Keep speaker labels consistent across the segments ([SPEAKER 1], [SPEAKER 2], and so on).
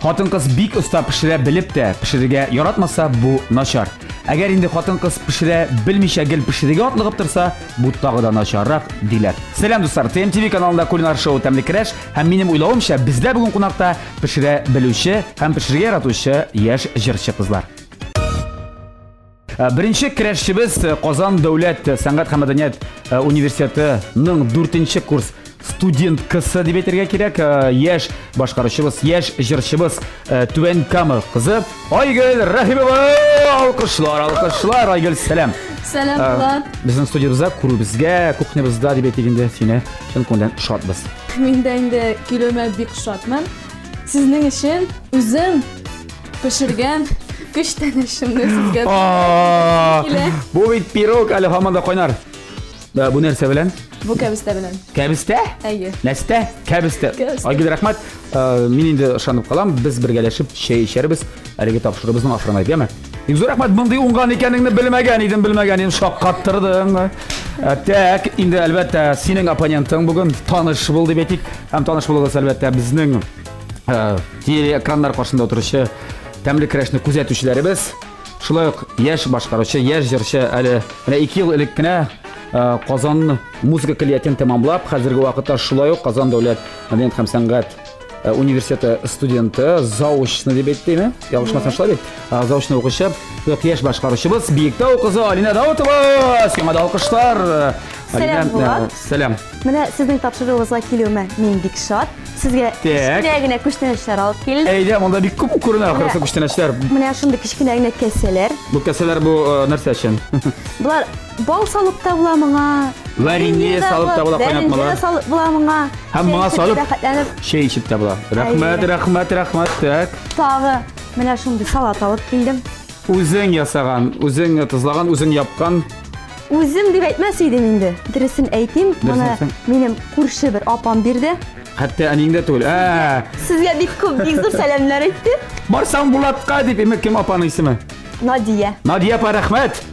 [SPEAKER 1] Хатын-кыз бик оста пешерә белеп тә, пешерергә яратмаса, бу начар. Әгәр инде хатын-кыз пешерә белмичә гел пешерергә атлыгып торса, бу тагы да начаррак, диләр. Сәлам, дуслар! ТМТV каналында кулинар шоу Тәмле көрәш һәм минем уйлавымча, бездә бүген кунакта пешерә белүче һәм пешерергә яратучы яшь җырчы кызлар. Беренче көрәшчебез Казан дәүләт сәнгать һәм мәдәният университетының 4 курс студенткасы дип әйтергә кирәк. Яшь башкаручыбыз, яшь җырчыбыз Түбән Кама кызы Айгөл Рәхимова. Алкышлар, алкышлар, Айгөл, сәлам.
[SPEAKER 2] Сәлам, Булат.
[SPEAKER 1] Безнең студиябездә күрүебезгә, кухнябызда дип әйтик инде, сине чын күңелдән шатбыз.
[SPEAKER 2] Мин дә инде килүемә бик шатмын. Сезнең өчен үзем Пешергән күчтәнәчемне сезгә
[SPEAKER 1] килә. Бу бит пирог әле һаман да кайнар. Да, бу нәрсә белән?
[SPEAKER 2] Бу кәбестә белән.
[SPEAKER 1] Кәбестә?
[SPEAKER 2] Әйе.
[SPEAKER 1] Нәрсә? Кәбестә. Айгөл, рәхмәт. Мин инде ышанып калам, без бергәләшеп чәй эчәрбез. Әлеге тапшыруыбызның ахырына, яме? Бик зур рәхмәт, мондый уңган икәнеңне белмәгән идем, белмәгән идем, шаккаттырдың. Так, инде әлбәттә, синең оппонентың бүген таныш бул дип әйтик. Һәм таныш булыгыз, әлбәттә, безнең Телеэкраннар каршында утыручы тәмле көрәшне күзәтүчеләребез, шулай ук яшь башкаручы, яшь җырчы әле менә 2 ел элек кенә Казан музыка көллиятен тәмамлап, хәзерге вакытта шулай ук Казан дәүләт мәдәният һәм сәнгать университеты студенты, заочно дип әйттеме? Ялгышмасам шулай бит. Заочно укучы, шулай ук яшь башкаручыбыз Биектау кызы Алина Даутова. Сиңа да алкышлар.
[SPEAKER 3] Сәлам, Булат.
[SPEAKER 1] Сәлам.
[SPEAKER 3] Менә сезнең тапшыруыгызга килүемә мин бик шат. Сезгә кечкенә генә күчтәнәчләр алып килдем.
[SPEAKER 1] Әйдә, монда бик күп күренә ахрысы күчтәнәчләр.
[SPEAKER 3] Менә шундый кечкенә генә кәсәләр.
[SPEAKER 1] Бу кәсәләр бу нәрсә өчен?
[SPEAKER 3] Болар бал салып та була моңа.
[SPEAKER 1] Варенье салып та була, кайнатмалар.
[SPEAKER 3] Салып була моңа.
[SPEAKER 1] Һәм моңа салып чәй эчеп тә була. Рәхмәт, рәхмәт, рәхмәт. Так.
[SPEAKER 3] Тагы менә шундый салат алып килдем.
[SPEAKER 1] Үзең ясаган, үзең тозлаган, үзең япкан.
[SPEAKER 3] Үзем дип әйтмәс идем инде. Дөресен әйтим, моны минем күрше бер апам бирде.
[SPEAKER 1] Хәтта әниең дә түгел. Ә.
[SPEAKER 3] Сезгә бик күп, бик зур сәламнәр әйтте.
[SPEAKER 1] Барсаң Булатка дип, эме кем апаның исеме?
[SPEAKER 3] Надия.
[SPEAKER 1] Надия апа, рәхмәт.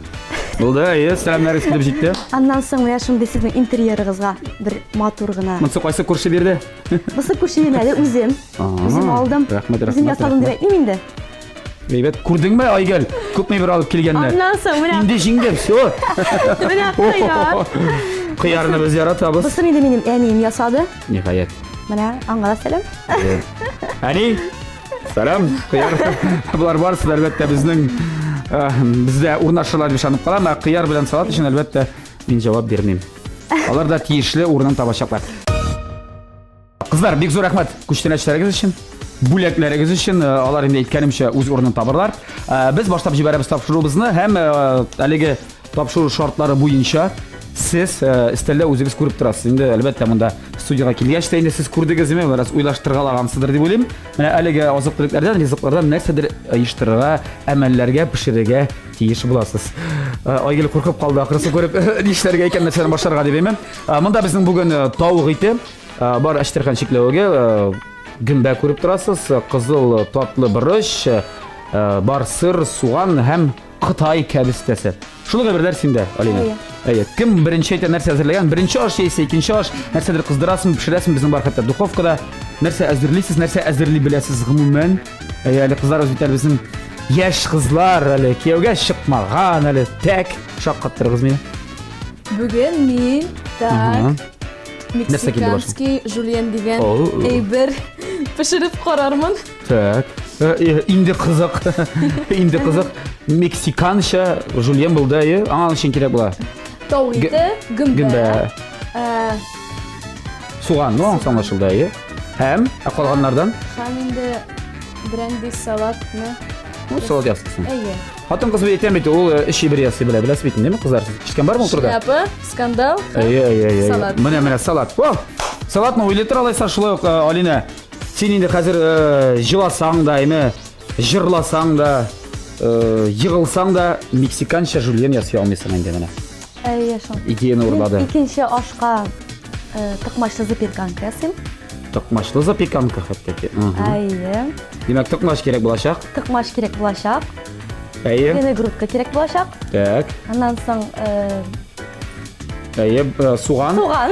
[SPEAKER 1] Булды, әйе, сәламнәрегез килеп җитте.
[SPEAKER 3] Аннан соң менә шундый сезнең интерьерыгызга бер матур гына.
[SPEAKER 1] Монысы кайсы күрше бирде?
[SPEAKER 3] Монысы күрше бирмәде, үзем. Үзем алдым.
[SPEAKER 1] Рәхмәт, рәхмәт.
[SPEAKER 3] Үзем ясадым дип әйтмим инде.
[SPEAKER 1] Әйбәт, күрдеңме, Айгөл? Күпме бер алып килгәннәр.
[SPEAKER 3] Аннан соң менә
[SPEAKER 1] Инде җиңдем, все.
[SPEAKER 3] Менә кыяр.
[SPEAKER 1] Кыярны без яратабыз.
[SPEAKER 3] Бусын инде минем әнием ясады.
[SPEAKER 1] Ниһаять.
[SPEAKER 3] Менә аңа да сәлам.
[SPEAKER 1] Әни, сәлам, кыяр. Болар барысы да әлбәттә безнең бездә урнашырлар дип ышанып калам. Ә кыяр белән салат өчен әлбәттә мин җавап бирмим. Алар да тиешле урынын табачаклар. Кызлар, бик зур рәхмәт күчтәнәчләрегез өчен, бүләкләрегез өчен. Алар инде әйткәнемчә үз урынын табырлар. Без башлап җибәрәбез тапшыруыбызны һәм әлеге тапшыру шартлары буенча сез өстәлдә үзегез күреп торасыз. Инде әлбәттә монда студиягә килгәч тә инде сез күрдегезме, бераз уйлаштыргалагансыздыр дип уйлыйм. Менә әлеге азык-төлекләрдән, ризыклардан нәрсәдер оештырырга, әмәлләргә, пешерергә тиеш буласыз. Айгөл куркып калды, ахрысы күреп, нишләргә икән, нәрсәдән башларга дип әйме. Монда безнең бүген тавык ите, Бар әчтерхан чикләвеге, гөмбә күреп торасыз, кызыл татлы борыч, бар сыр, суган һәм кытай кәбестәсе. Шул ук әйберләр синдә, Алина. Әйе. Кем беренче әйтә, нәрсә әзерләгән? Беренче аш яисә икенче аш, нәрсәдер кыздырасың, пешерәсең, безнең бар хәтта духовкада. Нәрсә әзерлисез, нәрсә әзерли беләсез гомумән? Әйе, әле кызлар бит әле безнең яшь кызлар әле кияүгә чыкмаган әле. Тәк, шаккаттырыгыз мине.
[SPEAKER 2] Бүген мин так мексиканский жульен дигән әйбер пешереп карармын.
[SPEAKER 1] Так. Инде кызык. Инде кызык. Мексиканча жульен булды, әйе. Аңа өчен кирәк була.
[SPEAKER 2] Тавык ите, гөмбә.
[SPEAKER 1] Суган, ну, аңлашылды, әйе. Һәм ә калганнардан?
[SPEAKER 2] Һәм инде бренди салатны.
[SPEAKER 1] Ну, салат ясыйсың.
[SPEAKER 2] Әйе.
[SPEAKER 1] Хатын-кыз бит әйтәм бит, ул эш әйбер ясый белә, беләсез бит, инде, кызлар? Сез ишеткән бармы ул турыда?
[SPEAKER 2] Шляпа, скандал.
[SPEAKER 1] Әйе, әйе, әйе.
[SPEAKER 2] Салат.
[SPEAKER 1] Менә, менә салат. О! Салатны уйлый тор алайса шулай ук, Алинә. Син инде хәзер җыласаң да, әйме, җырласаң да, егылсаң да, мексиканча жульен ясый алмыйсың инде менә.
[SPEAKER 3] Әйе, шул.
[SPEAKER 1] Идеяны урлады.
[SPEAKER 3] Икенче ашка токмачлы запеканка ясыйм.
[SPEAKER 1] Токмачлы запеканка хәтта ки.
[SPEAKER 3] Әйе.
[SPEAKER 1] Димәк, токмач кирәк булачак.
[SPEAKER 3] Токмач кирәк булачак.
[SPEAKER 1] Әйе.
[SPEAKER 3] Виногрудка кирәк булачак.
[SPEAKER 1] Так.
[SPEAKER 3] Аннан соң
[SPEAKER 1] Әйе, суган.
[SPEAKER 3] Суган.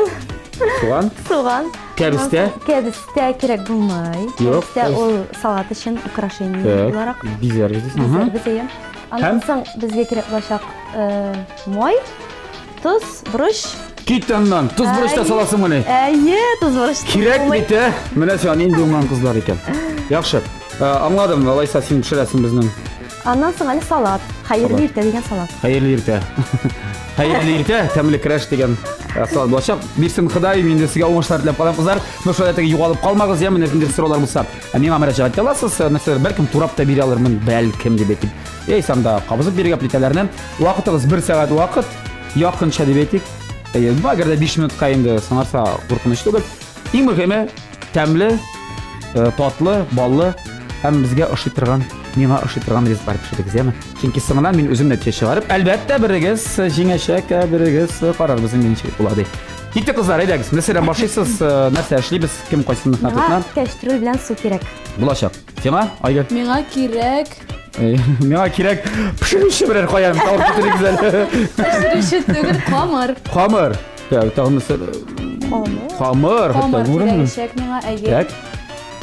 [SPEAKER 1] Суган.
[SPEAKER 3] Суган.
[SPEAKER 1] Кәбестә?
[SPEAKER 3] Кәбестә кирәк булмый.
[SPEAKER 1] Юк.
[SPEAKER 3] Кәбестә ул салат өчен украшение буларак.
[SPEAKER 1] Бизәрбез дисең.
[SPEAKER 3] Бизәрбез, әйе. Аннан соң безгә кирәк булачак май, тоз, борыч.
[SPEAKER 1] Кит аннан, тоз борыч та саласыңмыни?
[SPEAKER 3] Әйе, тоз борыч.
[SPEAKER 1] Кирәк бит, ә? Менә сиңа нинди уңган кызлар икән. Яхшы. Аңладым, алайса син пешерәсең безнең.
[SPEAKER 3] Аннан соң әле салат. Хәерле иртә дигән салат.
[SPEAKER 1] Хәерле иртә. Хәерле иртә, тәмле крәш дигән салат булачак. Бирсен Ходай, мин дә сезгә уңышлар теләп калам, кызлар. Ну, шулай теге югалып калмагыз, я, менә ниндидер сораулар булса, миңа мөрәҗәгать итә аласыз. Нәрсәдер, бәлкем турап та бирә алырмын, бәлкем дип әйтим. Яисә анда кабызып бирергә плитәләрне. Вакытыгыз бер сәгать вакыт, якынча дип әйтик. Әйе, әгәр дә 5 минутка инде соңарса, куркыныч түгел. Иң мөһиме, тәмле, э, татлы, баллы һәм безгә ошый торган, миңа ошый торган ризыклар пешерегез, яме? Чөнки соңыннан мин үзем нәтиҗә чыгарып, әлбәттә, берегез җиңәчәк, ә берегез карарбыз инде ничек була ди. Киттек, кызлар, әйдәгез. Нәрсәдән башлыйсыз, э, нәрсә эшлибез, кем кайсын
[SPEAKER 3] Миңа
[SPEAKER 1] тотына?
[SPEAKER 3] кәчтрүл белән су кирәк.
[SPEAKER 1] Булачак. Сиңа, Айгөл?
[SPEAKER 2] Миңа кирәк.
[SPEAKER 1] Миңа кирәк пешерүче берәр каян табып китерегез әле.
[SPEAKER 2] Пешерүче түгел, камыр.
[SPEAKER 1] Камыр. Так, тагын нәрсә?
[SPEAKER 3] Камыр.
[SPEAKER 1] Камыр.
[SPEAKER 2] Камыр кирәгәчәк миңа, әйе.
[SPEAKER 1] Так.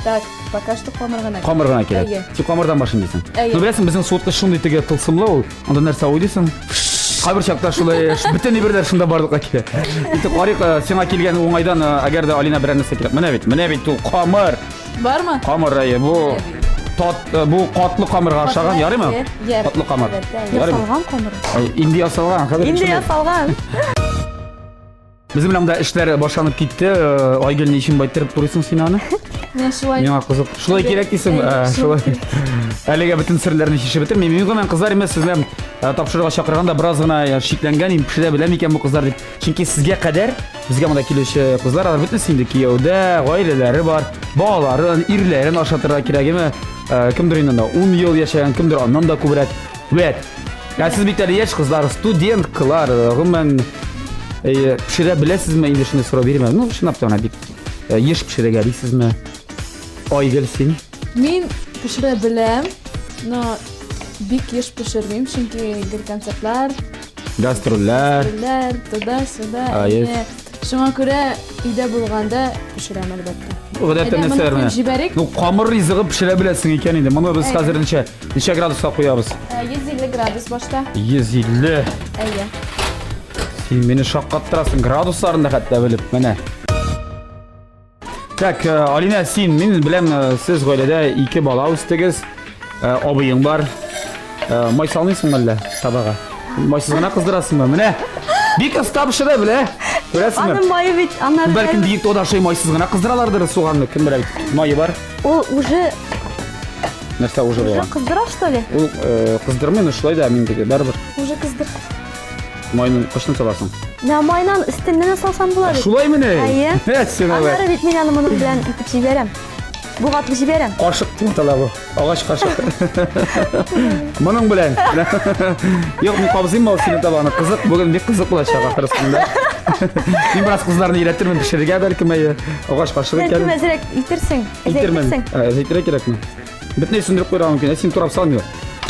[SPEAKER 2] Так, пока что камыр гына.
[SPEAKER 1] Камыр гына кирәк.
[SPEAKER 2] Әйе.
[SPEAKER 1] Син камырдан башлыйм дисең.
[SPEAKER 2] Әйе.
[SPEAKER 1] Ну, беләсең, безнең суыткыч шундый теге тылсымлы ул. Анда нәрсә уйлыйсың? Кайбер чакта шулай бөтен әйберләр шунда барлыкка килә. Итеп карыйк, сиңа килгән уңайдан, әгәр дә Алина берәр нәрсә кирәк. Менә бит, менә бит ул камыр.
[SPEAKER 2] Бармы?
[SPEAKER 1] Камыр, әйе, бу тат, бу катлы камырга охшаган, ярыймы? Катлы камыр.
[SPEAKER 3] Ярыймы? Ясалган камыр.
[SPEAKER 1] Инде ясалган, хәзер.
[SPEAKER 3] Инде ясалган.
[SPEAKER 1] Безнең белән монда эшләр башланып китте. Айгөл, ни өчен байтырып турыйсың син аны?
[SPEAKER 2] Менә шулай.
[SPEAKER 1] Миңа кызык. Шулай кирәк дисең, шулай. Әлегә бөтен серләрне чишеп бетермим. Мин гомумән кызлар имеш сезне тапшыруга чакырганда бераз гына шикләнгән идем, пешерә белә микән бу кызлар дип. Чөнки сезгә кадәр безгә монда килүче кызлар, алар бөтенесе инде кияүдә, гаиләләре бар, балаларын, ирләрен ашатырга кирәк, әйеме? Кемдер инде анда 10 ел яшәгән, кемдер аннан да күбрәк. Вәт. Ә сез бит әле яшь кызлар, студенткалар, гомумән, пешерә беләсезме инде шуны сорау бирмә. Ну, чынлап та бик еш пешерергә дисезме? Айгөл, син?
[SPEAKER 2] Мин пешерә беләм, но бик еш пешермим, чөнки гел концертлар,
[SPEAKER 1] гастрольләр,
[SPEAKER 2] гастрольләр, туда-сюда. Шуңа күрә өйдә булганда пешерәм, әлбәттә.
[SPEAKER 1] Гадәттә нәрсәләр менә?
[SPEAKER 2] Җибәрик.
[SPEAKER 1] Ну, камыр ризыгы пешерә беләсең икән инде. Моны без хәзер ничә, ничә градуска куябыз?
[SPEAKER 2] 150 градус башта.
[SPEAKER 1] 150.
[SPEAKER 2] Әйе.
[SPEAKER 1] Син мине шаккаттырасың, градусларын да хәтта белеп, менә. Так, Алина, син, мин беләм, сез гаиләдә ике бала үстегез. Абыең бар. Май салмыйсыңмы әллә табага? Майсыз гына кыздырасыңмы? Менә. Бик оста пешерә белә. Күрәсеңме?
[SPEAKER 3] Аның мае бит, аннары
[SPEAKER 1] Бәлкем биек тауда шулай майсыз гына кыздыралардыр суганны, кем белә бит. Мае бар.
[SPEAKER 3] Ул уже
[SPEAKER 1] Нәрсә уже
[SPEAKER 3] Уже
[SPEAKER 1] булган?
[SPEAKER 3] кыздыра, что ли?
[SPEAKER 1] Ул кыздырмый, но шулай да мин теге барыбер.
[SPEAKER 2] Уже кыздыр.
[SPEAKER 1] Майны кышны саласың.
[SPEAKER 3] Менә майнан өстеннән дә салсам була бит.
[SPEAKER 1] Шулай мени?
[SPEAKER 3] Әйе.
[SPEAKER 1] Ә, син алай.
[SPEAKER 3] Аннары бит мин аны моның белән итеп җибәрәм. Бугатып җибәрәм.
[SPEAKER 1] Кашык дип атала бу. Агач кашык. Моның белән. Юк, мин кабызыйм ул синең табаны. Кызык, бүген бик кызык булачак ахырысында. Мин бераз кызларны өйрәтермен пешерергә бәлкем әйе. Агач кашык икән.
[SPEAKER 3] Бәлкем әзрәк итерсең.
[SPEAKER 1] Итермен.
[SPEAKER 3] Әзрәк
[SPEAKER 1] Әзрәк кирәкме? Бөтенләй сүндереп куярга мөмкин. Ә син турап салмый.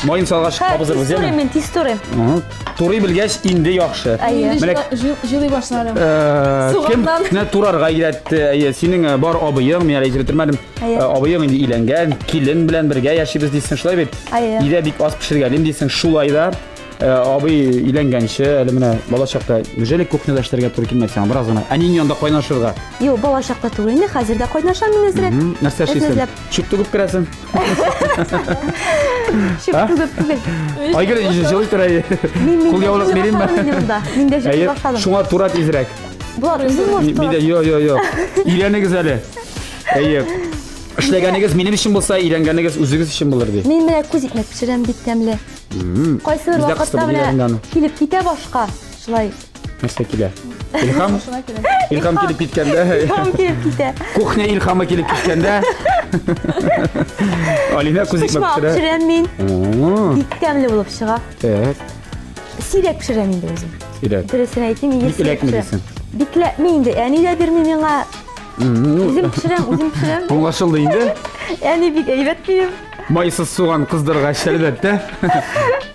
[SPEAKER 1] Майын салгач кабызырбыз,
[SPEAKER 3] Тиз турыйм мин, тиз турыйм.
[SPEAKER 1] Турый белгәч инде яхшы.
[SPEAKER 3] Әйе.
[SPEAKER 1] Менә
[SPEAKER 2] җылый башладым.
[SPEAKER 1] Кем
[SPEAKER 2] Суганнан.
[SPEAKER 1] менә турарга өйрәтте? Әйе, синең бар абыең, мин әле әйтеп бетермәдем. Абыең инде өйләнгән, килен белән бергә яшибез дисең, шулай бит?
[SPEAKER 3] Әйе.
[SPEAKER 1] Өйдә бик аз пешергәлим дисең, шулай да абый өйләнгәнче, әле менә бала чакта неужели кухняда эшләргә туры килмәде сиңа бераз гына? Әниең янында кайнашырга.
[SPEAKER 3] Юк, бала чакта түгел инде, хәзер дә кайнашам мин әзрәк.
[SPEAKER 1] Нәрсә эшлисең? Чүп түгеп керәсең.
[SPEAKER 3] Чүп түгеп түгел.
[SPEAKER 1] Айгөл җылый тора.
[SPEAKER 3] Кул
[SPEAKER 1] яулык бирим
[SPEAKER 3] ме? Мин дә җылый башладым.
[SPEAKER 1] Шуңа тура тизрәк.
[SPEAKER 3] Булат, үзең может
[SPEAKER 1] Мин дә, йо, йо, йо. Өйрәнегез әле. Әйе. Эшләгәнегез минем өчен булса, өйрәнгәнегез үзегез өчен булыр ди.
[SPEAKER 3] Мин менә күз икмәк пешерәм бик тәмле. Кайсы бер вакытта менә килеп китә башка. Шулай.
[SPEAKER 1] Нәрсә килә? Илһам? Илһам килеп киткәндә.
[SPEAKER 3] Илһам килеп китә.
[SPEAKER 1] Кухня илһамы килеп киткәндә. Алина күз икмәк пешерә.
[SPEAKER 3] Пешерәм мин. Бик тәмле булып чыга.
[SPEAKER 1] Так.
[SPEAKER 3] Сирәк пешерәм инде үзем.
[SPEAKER 1] Сирәк.
[SPEAKER 3] Дөресен әйтим,
[SPEAKER 1] Бик эләкми дисең.
[SPEAKER 3] Бик эләкми инде. Әни дә бирми миңа. Үзем пешерәм, үзем пешерәм.
[SPEAKER 1] Аңлашылды инде.
[SPEAKER 3] Әни бик әйбәт минем.
[SPEAKER 1] Майсыз суган кыздыргач, әлбәттә.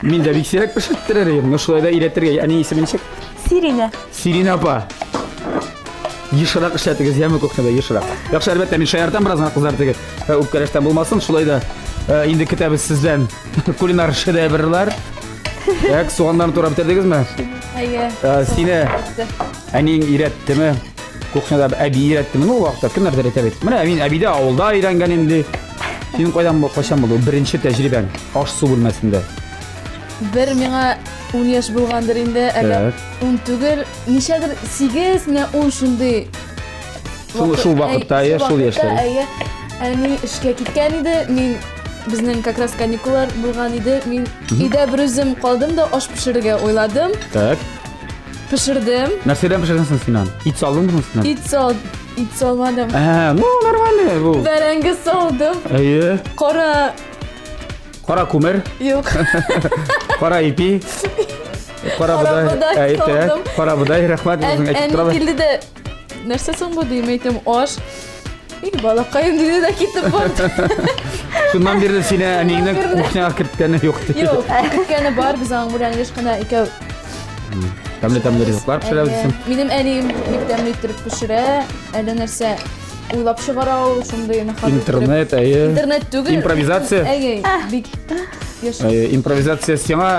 [SPEAKER 1] Мин дә бик сирәк пешерттерер идем, но шулай да өйрәтергә. Әни исеме ничек?
[SPEAKER 3] Сирина.
[SPEAKER 1] Сирина апа. Ешрак эшләтегез, яме кухняда ешрак. Яхшы, әлбәттә, мин шаяртам бераз гына кызлар теге үпкәләштән булмасын. Шулай да инде көтәбез сездән кулинар шедеврлар. Так, суганнарны турап бетердегезме?
[SPEAKER 2] Әйе.
[SPEAKER 1] Сине әниең өйрәттеме? Кухняда әби өйрәттеме? Ну, вакытта кемнәрдер әйтә бит. Менә мин әбидә авылда өйрәнгән инде. Синең кайдан кайчан булды? Беренче тәҗрибәң аш-су бүлмәсендә.
[SPEAKER 2] Бер миңа 10 яшь булгандыр инде, әллә 10 түгел, ничәдер 8, менә 10 шундый.
[SPEAKER 1] Шул шул вакытта, әйе, шул яшьтә.
[SPEAKER 2] Әйе. Әни эшкә киткән иде, мин безнең как раз каникуллар булган иде. Мин өйдә бер үзем калдым да аш пешерергә уйладым.
[SPEAKER 1] Так.
[SPEAKER 2] Пешердем.
[SPEAKER 1] Нәрсәдән пешердең син аны? Ит салдыңмы син?
[SPEAKER 2] Ит сал, ит салмадым.
[SPEAKER 1] Ә, ну нормально бу.
[SPEAKER 2] Бәрәңге салдым.
[SPEAKER 1] Әйе.
[SPEAKER 2] Кара
[SPEAKER 1] Кара күмер.
[SPEAKER 2] Юк.
[SPEAKER 1] Кара ипи. Кара бодай. Әйе, кара бодай, рәхмәт, үзең әйтеп
[SPEAKER 2] тора. Әни килде дә, нәрсә соң бу дим, әйтем, аш. И, балакаем диде дә китеп барды.
[SPEAKER 1] Шуннан бирле сине әниеңнең кухняга керткәне юк.
[SPEAKER 2] Юк, керткәне бар, без аның белән еш кына икәү
[SPEAKER 1] Тәмле-тәмле ризыклар пешерәбез.
[SPEAKER 2] Минем әнием бик тәмле иттереп пешерә, әллә нәрсә уйлап чыгара ул шундый
[SPEAKER 1] нахат. Интернет, әйе.
[SPEAKER 2] Интернет түгел.
[SPEAKER 1] Импровизация.
[SPEAKER 2] Әйе, бик
[SPEAKER 1] яшь. Әйе, импровизация сиңа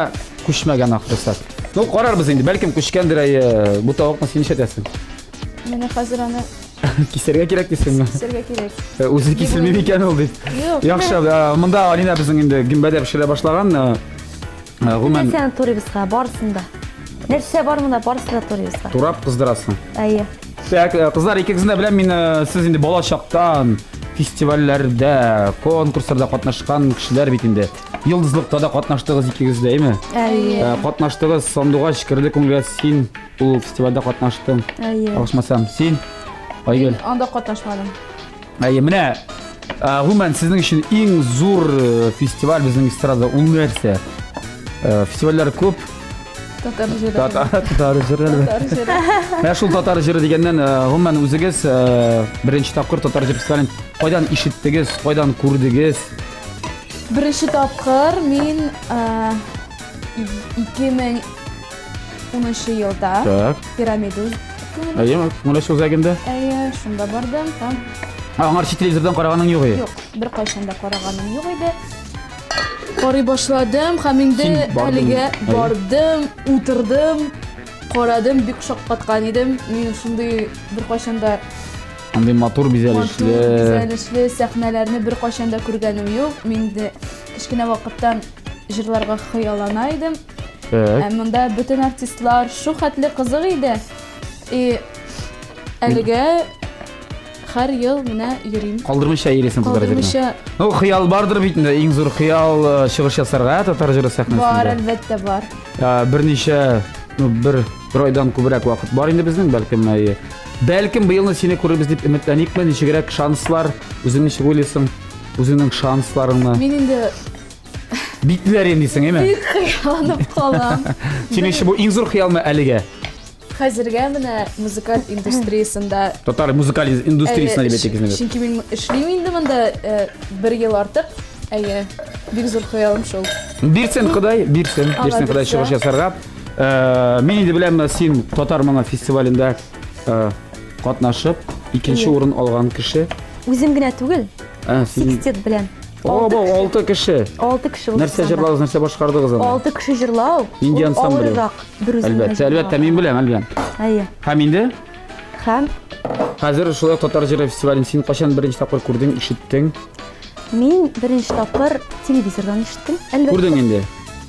[SPEAKER 1] күчмәгән ахрысы. Ну, карарбыз инде, бәлкем күчкәндер, әйе. Бу тавыкны син нишләтәсең?
[SPEAKER 2] Менә хәзер аны
[SPEAKER 1] кисәргә кирәк дисеңме?
[SPEAKER 2] Кисәргә кирәк.
[SPEAKER 1] Э, үзе киселми микән ул дип.
[SPEAKER 2] Юк.
[SPEAKER 1] Яхшы, э, монда Алина безнең инде гөмбәдә пешерә башлаган. Э, гомумән.
[SPEAKER 3] Нәрсәне турыйбыз ха, барысын да. Нәрсә бар монда, барысын да турыйбыз ха.
[SPEAKER 1] Турап кыздырасың.
[SPEAKER 3] Әйе.
[SPEAKER 1] Так, кызлар, икегезне дә беләм мин, сез инде бала чактан фестивальләрдә, конкурсларда катнашкан кешеләр бит инде. Йолдызлыкта да катнаштыгыз икегез дә, әйме?
[SPEAKER 3] Әйе.
[SPEAKER 1] Катнаштыгыз, Сандугач керде күңелгә, син ул фестивальдә катнаштың.
[SPEAKER 3] Әйе.
[SPEAKER 1] Ялгышмасам, син, Айгөл.
[SPEAKER 2] Мин анда катнашмадым.
[SPEAKER 1] Әйе, менә гомумән сезнең өчен иң зур э, фестиваль безнең эстрада ул нәрсә? Э, фестивальләр күп.
[SPEAKER 2] Татар җыры.
[SPEAKER 1] Татар җыры.
[SPEAKER 2] Татар җыры.
[SPEAKER 1] Менә шул татар җыры дигәннән, э, гомумән үзегез беренче тапкыр татар җыры фестивален кайдан ишеттегез, кайдан күрдегез?
[SPEAKER 2] Беренче тапкыр мин 2010 елда
[SPEAKER 1] Так.
[SPEAKER 2] Пирамида
[SPEAKER 1] Әйе, Күңеләч үзәгендә.
[SPEAKER 2] Әйе, шунда бардым. Там
[SPEAKER 1] Аңарчы телевизордан караганың юк иде.
[SPEAKER 2] Юк, беркайчан да караганым юк иде. Карый башладым һәм инде әлегә бардым, утырдым, карадым, бик шаккаткан идем. Мин шундый беркайчан да
[SPEAKER 1] Андый матур бизәлешле,
[SPEAKER 2] матур бизәлешле сәхнәләрне беркайчан да күргәнем юк. Мин инде кечкенә вакыттан җырларга хыяллана идем.
[SPEAKER 1] Так.
[SPEAKER 2] Ә монда бөтен артистлар шу хәтле кызык иде. И әлегә һәр ел менә йөрим.
[SPEAKER 1] Калдырмыйча йөрисең татар җырына.
[SPEAKER 2] Калдырмыйча.
[SPEAKER 1] Ну, хыял бардыр бит инде, иң зур хыял э, чыгыш ясарга татар җыры сәхнәсендә.
[SPEAKER 2] Бар, әлбәттә, бар.
[SPEAKER 1] Э, берничә, ну, бер, бер айдан күбрәк вакыт бар инде безнең, бәлкем, әйе. Бәлкем быелны сине күрербез дип өметләникме, ничегрәк шанслар, үзең ничек уйлыйсың? Үзеңнең шансларыңны.
[SPEAKER 2] Мин инде
[SPEAKER 1] Битләр дисең, әйме?
[SPEAKER 2] Бик хыялланып калам.
[SPEAKER 1] Синең өчен бу иң зур хыялмы әлегә?
[SPEAKER 2] Хәзергә менә музыкаль индустриясендә.
[SPEAKER 1] Татар музыкаль индустриясендә дип әйтик инде.
[SPEAKER 2] Чөнки мин эшлим инде монда э, бер ел артык. Әйе, бик зур хыялым шул.
[SPEAKER 1] Бирсен Ходай, бирсен, бирсен Ходай чыгыш ясарга. Э, мин инде беләм, син Татар моңы фестивалендә э, катнашып, икенче урын алган кеше.
[SPEAKER 3] Үзем генә түгел.
[SPEAKER 1] Ә, син...
[SPEAKER 3] Секстет белән.
[SPEAKER 1] О, бу алты кеше.
[SPEAKER 3] Алты кеше булды.
[SPEAKER 1] Нәрсә җырладыгыз, нәрсә башкардыгыз анда?
[SPEAKER 3] Алты кеше җырлау.
[SPEAKER 1] Нинди ансамбль?
[SPEAKER 3] Авыррак бер үзең.
[SPEAKER 1] Әлбәттә, әлбәттә, мин беләм, әлбәттә.
[SPEAKER 3] Әйе.
[SPEAKER 1] Һәм инде?
[SPEAKER 3] Һәм
[SPEAKER 1] Хәзер шулай татар җыры фестивален син кайчан беренче тапкыр күрдең, ишеттең?
[SPEAKER 3] Мин беренче тапкыр телевизордан ишеттем. Әлбәттә.
[SPEAKER 1] Күрдең инде.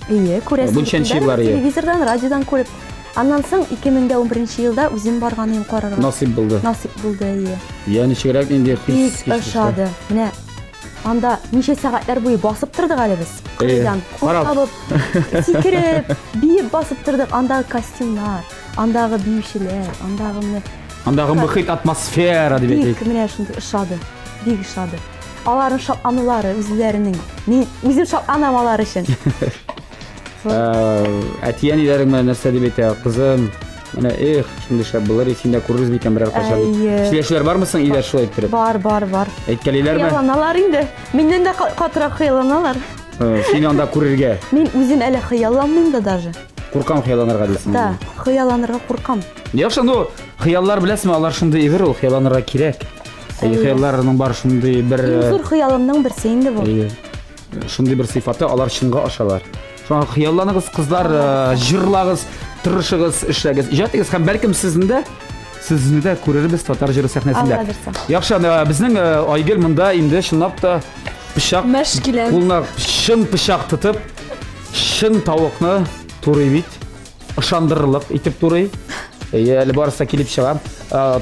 [SPEAKER 3] Әйе, күрәсең.
[SPEAKER 1] Бу ничәнче еллар ие?
[SPEAKER 3] Телевизордан, радиодан күреп. Аннан соң 2011 елда үзем барган идем карарга.
[SPEAKER 1] Насыйп булды.
[SPEAKER 3] Насыйп булды, әйе.
[SPEAKER 1] Я ничегрәк нинди хис
[SPEAKER 3] Бик ошады. Менә анда ничә сәгатьләр буе басып тордык әле без.
[SPEAKER 1] Кырыйдан
[SPEAKER 3] кул кабып, сикереп, биеп басып тордык. Андагы костюмнар, андагы биючеләр, андагы менә
[SPEAKER 1] Андагы мөхит, атмосфера дип әйтик.
[SPEAKER 3] Бик менә шундый ошады. Бик ошады. Аларның шатланулары үзләренең. Мин үзем шатланам алар өчен.
[SPEAKER 1] Әти-әниләрең менә нәрсә дип әйтә, кызым, менә эх, шундый шәп булыр, син дә күрербез микән берәр кайчан дип. Сөйләшүләр бармы соң өйдә шулай иттереп?
[SPEAKER 3] Бар, бар, бар.
[SPEAKER 1] Әйткәлиләрме?
[SPEAKER 3] Хыялланалар инде. Миннән дә катырак хыялланалар.
[SPEAKER 1] Сине анда күрергә.
[SPEAKER 3] Мин үзем әле хыялланмыйм да даже.
[SPEAKER 1] Куркам хыялланырга дисең.
[SPEAKER 3] Да, хыялланырга куркам.
[SPEAKER 1] Яхшы, ну, Хыяллар беләсезме, алар шундый әйбер ул, хыялланырга кирәк. Әйе, хыялларның бар шундый бер
[SPEAKER 3] Иң зур хыялымның берсе инде бу.
[SPEAKER 1] Әйе. Шундый бер сыйфаты, алар чынга ашалар. Шуңа хыялланыгыз, кызлар, җырлагыз, тырышыгыз, эшләгез, иҗат итегез һәм бәлкем сезне дә сезне дә күрербез татар җыры сәхнәсендә.
[SPEAKER 3] Алла бирсә.
[SPEAKER 1] Яхшы, безнең Айгөл монда инде чынлап та пычак
[SPEAKER 2] Мәш килә.
[SPEAKER 1] Кулына чын пычак тотып, чын тавыкны турый бит. Ышандырырлык итеп турый. Әйе, әле барысы да килеп чыга.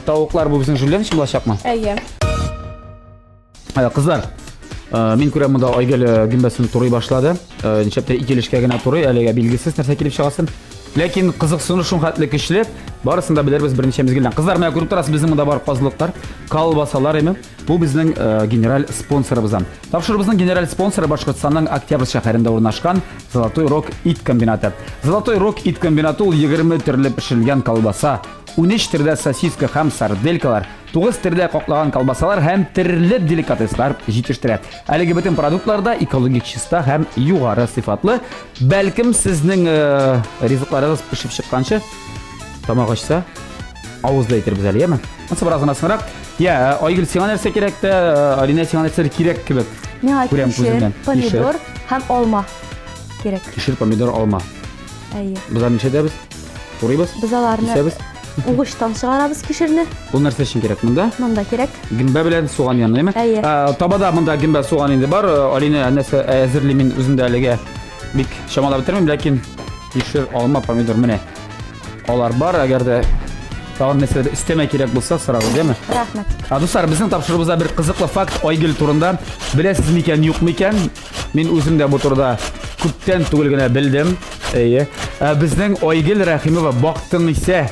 [SPEAKER 1] Тавыклар бу безнең жульен өчен булачакмы?
[SPEAKER 2] Әйе.
[SPEAKER 1] Кызлар, мин күрәм монда Айгөл гөмбәсен турый башлады. Ничәп тә ике өлешкә генә турый, әлегә билгесез нәрсә килеп чыгасын. Ләкин кызыксыну шул хәтле көчле, барысын да белербез берничә мизгелдән. Кызлар, менә күреп торасыз, безнең монда бар казылыклар, колбасалар име. Бу безнең генераль спонсорыбыздан. Тапшыруыбызның генераль спонсоры Башкортстанның Октябрь шәһәрендә урнашкан Золотой Рог ит комбинаты. Золотой Рог ит комбинаты ул 20 төрле пешерелгән колбаса, 13 төрдә сосиска һәм сарделькалар, 9 төрдә каклаган колбасалар һәм төрле деликатеслар җитештерә. Әлеге бөтен продуктлар да экологик чиста һәм югары сыйфатлы. Бәлкем сезнең ризыкларыгыз пешеп чыкканчы тамак ачса, авызда әйтербез әле, яме? Ансы бераз гына соңрак. Я, Айгөл, сиңа нәрсә кирәк тә, Алинә, сиңа нәрсә кирәк кебек?
[SPEAKER 3] Миңа кишер, помидор һәм алма кирәк.
[SPEAKER 1] Кишер, помидор, алма.
[SPEAKER 3] Әйе.
[SPEAKER 1] Без аны нишләтәбез? Турыйбыз?
[SPEAKER 3] Без аларны
[SPEAKER 1] Кисәбез?
[SPEAKER 3] Угычтан чыгарабыз кишерне.
[SPEAKER 1] Ул нәрсә өчен кирәк монда?
[SPEAKER 3] Монда кирәк.
[SPEAKER 1] Гөмбә белән суган янына, әйме?
[SPEAKER 3] Әйе.
[SPEAKER 1] Табада монда гөмбә, суган инде бар. Алинә нәрсә әзерли, мин үзем дә әлегә бик чамалап бетермим, ләкин кишер, алма, помидор менә. Алар бар, әгәр дә тагын нәрсәдер өстәмә кирәк булса, сорагыз, яме?
[SPEAKER 3] Рәхмәт.
[SPEAKER 1] Дуслар, безнең тапшыруыбызда бер кызыклы факт Айгөл турында. Беләсез микән, юк микән? Мин үзем дә бу турыда күптән түгел генә белдем. Әйе. Безнең Айгөл Рәхимова бактың исә